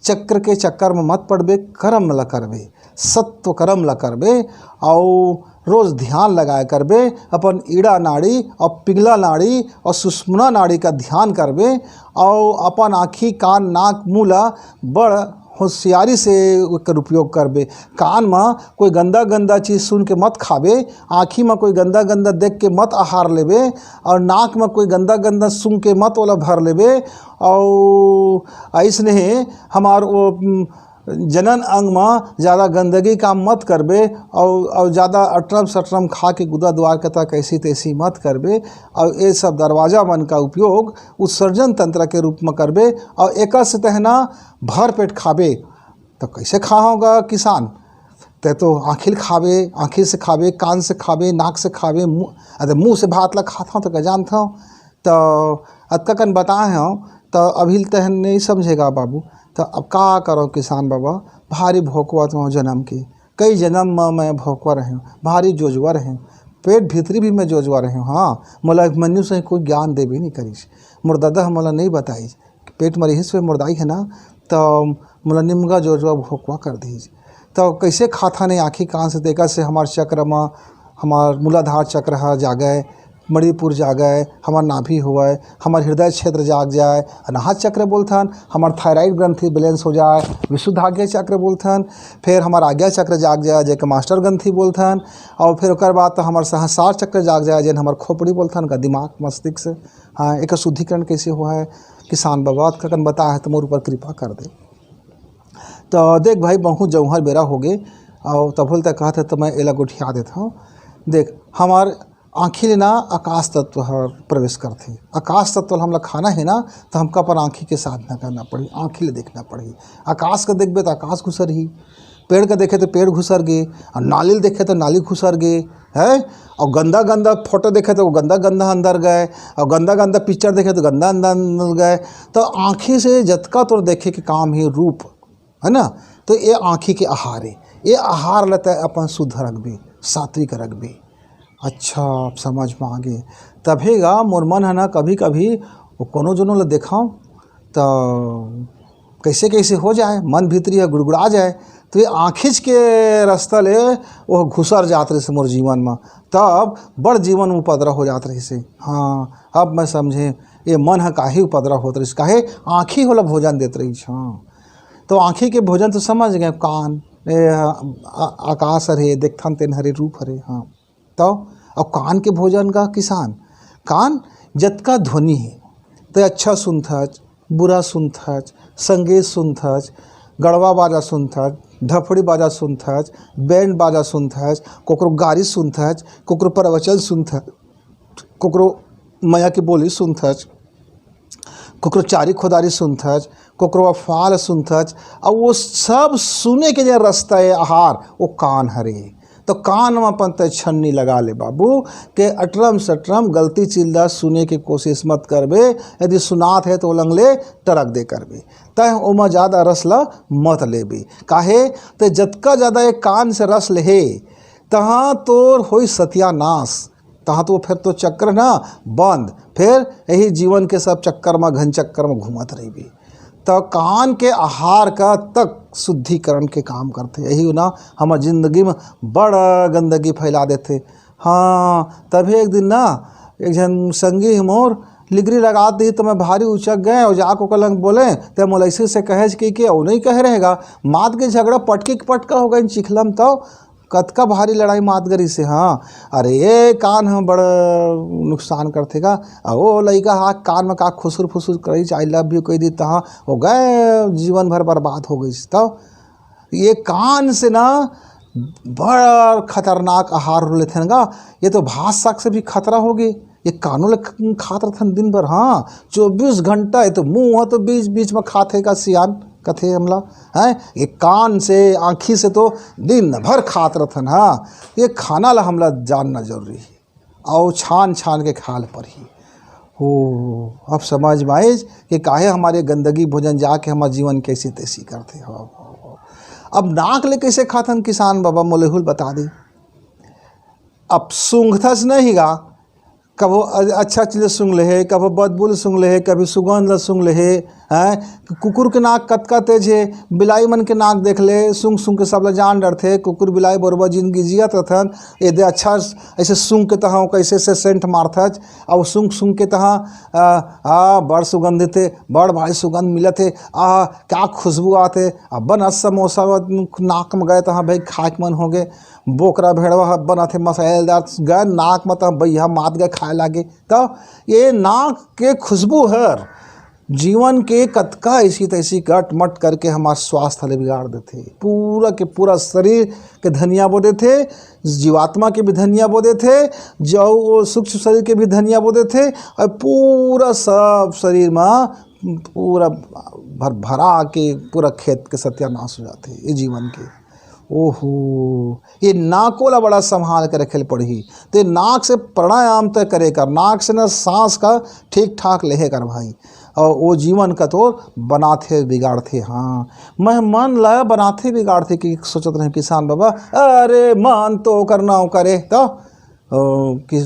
चक्र के चक्कर में मत पड़बे, कर्म ला करबे, सत्व कर्म ला करबे, और रोज ध्यान लगाए करबे, अपन ईड़ा नाड़ी और पिंगला नाड़ी और सुषुम्ना नाड़ी का ध्यान करबे, और अपन आँखी, कान, नाक, मुँह ला बड़ होशियारी से ओकर उपयोग करबे। कान म कोई गंदा गंदा चीज सुन के मत खाबे, आँखी म कोई गंदा गंदा देख के मत आहार लेबे, और नाक म कोई गंदा गंदा सुन के मत ओला भर लेबे। और अइसने हमार वो, उम, जनन अंग म ज़्यादा गंदगी काम मत करबे, और, और ज़्यादा अटरम सटरम खा के गुदा द्वार के तक ऐसी तैसी मत करबे। और ये सब दरवाजा मन का उपयोग उत्सर्जन तंत्र के रूप में करबे, और एकर से तहना भर पेट खाबे। तो कैसे खाहोगा किसान? ते तो आँखिल खाबे, आँखिल से खाबे, कान से खाबे, नाक से खाबे, मुँह, अरे मुँह से भात ला खात हूँ तो का जानत हूँ। तो अतका कन बताए हूँ, तो अभी तहन नहीं समझेगा बाबू। तो अब का करो किसान बाबा, भारी भोकवा तो जन्म के, कई जन्म में मैं भोकवा रहे हूँ, भारी जोजवा रहे हूँ, पेट भीतरी भी मैं जोजवा रहे हूँ। हाँ, मोला अभिमन्यु से कोई ज्ञान देबे नहीं करिस, मोर दादा ह मोला नहीं बताइस। पेट म रिहिस हुए मोर दाई है ना, तो मोला निमगा जोजवा भोकवा कर दीस। तो कैसे खाथा नहीं आँखी कान से देखा से हमार चक्र म, हमार मूलाधार चक्र ह जागे, मणिपुर जागे, हमार नाभि होवे, हमार हृदय क्षेत्र जाग जाए, अनाहत चक्र बोलथन, हमार थायराइड ग्रंथि बैलेंस हो जाए, विशुद्धाग्य चक्र बोलथन, फिर हमार आज्ञा चक्र जाग जाए, जेके मास्टर ग्रंथि बोलथन, और फिर ओकर बाद तो हमार सहस्रार चक्र जाग जाए, जेन हमार खोपड़ी बोलथन का दिमाग मस्तिष्क। हाँ, एक शुद्धिकरण कैसे हुआ है, किसान बाबा ककन बताए है, तो मोर ऊपर कृपा कर दे। तो देख भाई, बहुत जौहर बेरा हो गए, और तभुल तक कहत है, तो मैं एला गोठिया देता हूँ। देख, हमार आँखी ले ना आकाश तत्व ह प्रवेश करथे। आकाश तत्व ल हमला खाना है ना, तो हमका अपन आँखी के साधना करना पड़ी, आँखी ले देखना पड़ी। आकाश का देखबे तो आकाश घुसर ही, पेड़ का देखे तो पेड़ घुसर गे, और नाली ल देखे तो नाली घुसर गे, है। और गंदा गंदा फोटो देखे तो वो गंदा गंदा अंदर गए, और गंदा गंदा पिक्चर देखे तो गंदा अंदर अंदर गए। तो आँखी से जतका तोर देखे के काम है रूप, है ना, तो ये आँखी के आहार है। ये आहार ल तय अपन शुद्ध रखबे, सात्विक रखबे। अच्छा, अब समझ में आगे। तभे गा मोर मन ह ना कभी कभी वो कोनो जनो ल देखाव त कैसे कैसे हो जाए, मन भीतरी ह गुड़गुड़ा जाए। तो ये आँखीच के रास्ता ले वो घुसर जात रहिस मोर जीवन में, तब बड़ जीवन में उपद्रव हो जात रहिस हे। हाँ, अब मैं समझे ये मन ह काहे उपद्रव होत रहिस, काहे आँखी होला भोजन देत रहिस। हाँ, तो आँखी के भोजन तो समझ गए, कान, ए, आ-, आकाश हरे, देखथन तेन हरे, रूप हरे। हाँ, तो अब कान के भोजन का किसान, कान जतका ध्वनि हे, ते अच्छा सुनथच, बुरा सुनथच, संगीत सुनथच, गड़वा बाजा सुनथच, धफड़ी बाजा सुनथच, बैंड बाजा सुनथच, कोकरो गारी सुनथच, कोकरो प्रवचन सुनथच, कोकरो मया के बोली सुनथच, कोकरो चारी खोदारी सुनथच, कोकरो अफवाह ल सुनथच, अउ वो सब सुने के जे रास्ता हे आहार, वो कान हरे। तो कान म अपन तय छन्नी लगा ले बाबू, के अटरम सटरम गलती चिल्ला सुने के कोशिश मत करबे। यदि सुनात हे तो ओलंग ले टरक दे करबे, तय ओमा ज़्यादा रस ल मत लेबे। काहे? ते जतका ज़्यादा एक कान से रस लेहे, तहाँ तोर होई सत्यानाश। तहाँ तो फिर तो चक्र ना बंद, फिर यही जीवन के सब चक्कर में, घन चक्कर में घूमत रहिबे। तो कान के आहार का तक शुद्धिकरण के काम करथे। यही ना हमर जिंदगी में बड़ गंदगी फैला देथे। हाँ, तभी एक दिन ना एक झन संगी मोर लिगरी लगा दी, तो मैं भारी उचक गए और जाके ओकर लंग बोले, ते मोला ऐसे से कहे कि, कि ओ नहीं कहे रहेगा, मात के झगड़ा पटकी के पटका हो गए चिखलम तो कतका भारी लड़ाई मात गरी से। हाँ, अरे ये कान ह बड़ नुकसान करथे का। आ वो लइका हा कान में का खुसुर फुसुर करी, आई लव यू कह दी, तहाँ हो गए, जीवन भर बर्बाद हो गई। तब ये कान से ना बड़ खतरनाक आहार हो लेथे ना, ये तो भात साग से भी खतरा हो गए। ये कानो ले ख-, खात रथन दिन भर। हाँ, चौबीस घंटा ये तो मुंह ह तो बीच बीच में खाथे का सियान कथे हमला। हैं, ये कान से, आँखी से तो दिन भर खात रथन। हाँ, ये खाना ला हमला जानना जरूरी है, और छान छान के खाल पर ही। हो, अब समझ में आइस कि काहे हमारे गंदगी भोजन जाके हमार जीवन कैसी तैसी करथे। हो, हो, हो। अब नाक ले कैसे खाथन किसान बाबा, मोलेहुल बता दे। अब सूंघथस नहीं गा, कभो अ-, अच्छा चीज सूंघ लेहे, कभो बदबू ल सूंघ लेहे, कभी सुगंध ल सूंघ लेहे। हैं, कुकुर के नाक कतका तेज हे, बिलाई मन के नाक देख ले, सूंघ सूंघ के सब ल जान डरथे। कुकुर बिलाई बरोबर जिंदगी जियत रथन, एदे अच्छा ऐसे सूंघ के तहाँ कैसे से सेंट मारथच, अउ सूंघ सूंघ के तहाँ, आ, आ, बड़ सुगंधित हे, बड़ भारी सुगंध मिलत हे, आ, क्या खुशबू आत हे। अब बन समोसा नाक में गए तहाँ भाई खाए के मन हो गए, बोकरा भेड़वा ह बनाथे मसालेदार, गए नाक म त बइहा मात गए खाए लागे। त ये नाक के खुशबू हर जीवन के कतका ऐसी तैसी गट मट करके हमार स्वास्थ्य ले बिगाड़ देथे। पूरा के पूरा शरीर के धनिया बो देथे, जीवात्मा के भी धनिया बो देथे, जो वो सूक्ष्म शरीर के भी धनिया बो देथे, और पूरा सब शरीर में पूरा भर भरा के पूरा खेत के सत्यानाश हो जाथे ये जीवन के। ओहो, ये नाको ला बड़ा संभाल के रखे ल पड़ही। ते नाक से प्राणायाम तय करे कर, नाक से न सांस का ठीक ठाक लेहे कर भाई, और वो जीवन का तोर बनाथे बिगाड़थे। हाँ, मैं मन ला बनाथे बिगाड़थे कि सोचत रहे किसान बाबा, अरे मन तो ओकर नाव करे तो, ओ, कि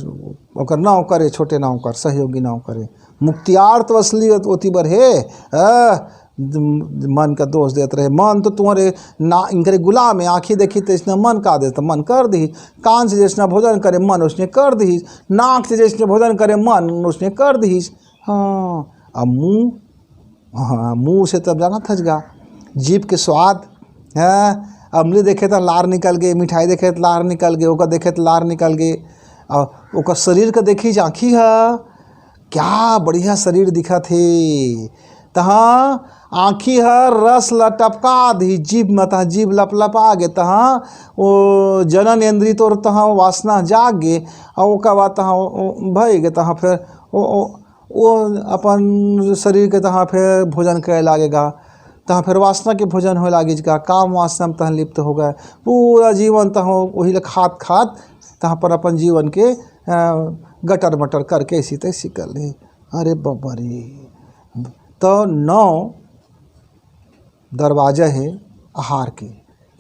ओकर नाव करे, छोटे नाव कर, सहयोगी नाव करे। मुक्तियार तो असली ओती बर हे। आ, मन का दोष देत रहे, मन तो तुम्हारे ना, इनकरे गुलाम है। आँखी देखी तो इसने मन का दे तो मन कर दी, कान से जैसने भोजन करे मन उसने कर दी, नाक से जैसने भोजन करे मन उसने कर दी। हाँ, अब मुँह, हाँ, मुँह से तब जाना थच गा, जीभ के स्वाद, हैं, अमली देखे तो लार निकल गए, मिठाई देखे तो लार निकल गए, ओकर देखे तो लार निकल गए। और ओकर शरीर का देखी आँखी ह, क्या बढ़िया शरीर दिखत हे। तहाँ आँखी ह रस ल टपका दी जीभ में, तहाँ जीभ लपलपा गे, तहाँ वो जनन इंद्री तोर तहाँ वासना जाग गे, और ओकर बाद तहाँ वो, वो भय गे, तहाँ फिर वो, वो, वो अपन शरीर के तहाँ फिर भोजन करे लागेगा, तहाँ फिर वासना के भोजन होए लागिस का, काम वासना में तहाँ लिप्त हो गए, पूरा जीवन तहाँ वही ल खात खात तहाँ पर अपन जीवन के, अ, गटर मटर करके ऐसी तैसी कर ले। अरे बाबा रे, तो नौ दरवाजा है आहार के।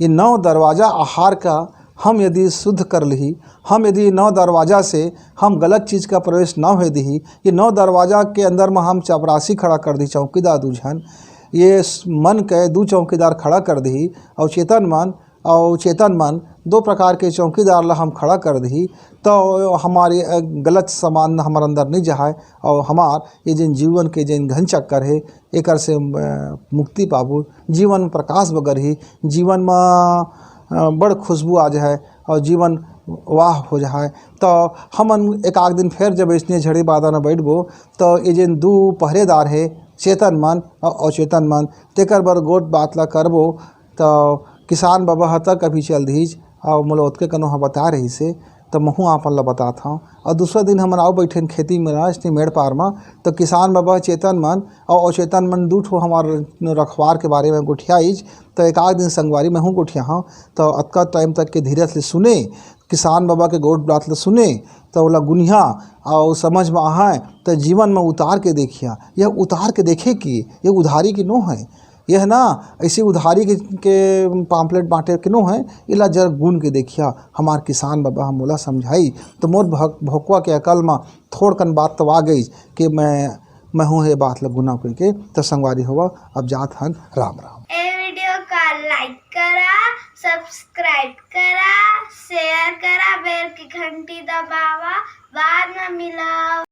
ये नौ दरवाजा आहार का हम यदि शुद्ध कर लिही, हम यदि नौ दरवाजा से हम गलत चीज का प्रवेश न होए दिही, ये नौ दरवाजा के अंदर में हम चपरासी खड़ा कर दी, चौकीदार दू झन, ये स-, मन के दू चौकीदार खड़ा कर दिही, और चेतन मन और चेतन मन दो प्रकार के चौकीदार ला हम खड़ा कर दिही, तो हमारे, अ, गलत सामान हमारे अंदर नहीं जाए, और हमार ये जिन जीवन के जिन घन चक्कर है, एकर से, अ, मुक्ति पाबो, जीवन में प्रकाश बगरही, जीवन में, अ, बड़ खुशबू आ जाए और जीवन वाह हो जाए। तो हमन एक आध दिन फिर जब इसने झड़ी बादा में बैठबो, तो ये जिन दू पहरेदार है, चेतन मन और अचेतन मन, तेकर बर गोठ बात ला करबो। तो किसान बाबा ह तक अभी चल दीज, और मोला ओतके कनो ह बता रही से, तो महूँ आपन ला बतात हूँ। और दूसरा दिन हमन आओ बैठे खेती में ना, इसने मेड़ पार में, तो किसान बाबा चेतन मन और अचेतन मन दू ठो हमार रखवार के बारे में गोठियाईज। तो एक आध दिन संगवारी महूँ गोठिया हूँ। तो अतका टाइम तक के धीरज ले सुने, किसान बाबा के गोठ बात ले सुने, तो ओला गुनिया और समझ में आए, तो जीवन में उतार के देखिया। यह उतार के देखे कि ये उधारी की नो है, यह ना ऐसी उधारी के, के पाम्पलेट बांटे के नो है, इला जरा गुन के देखिया। हमार किसान बाबा हम मोला समझाई, तो मोर भक-, भोकवा के अकल में थोड़कन बात तो आ गई कि मैं, मैं हूँ ये बात ल गुना कह के। तो संगवारी होवा, अब जात हन, राम राम। ए वीडियो का लाइक करा, सब्सक्राइब करा, शेयर करा, बेल की घंटी दबावा, बाद में मिला।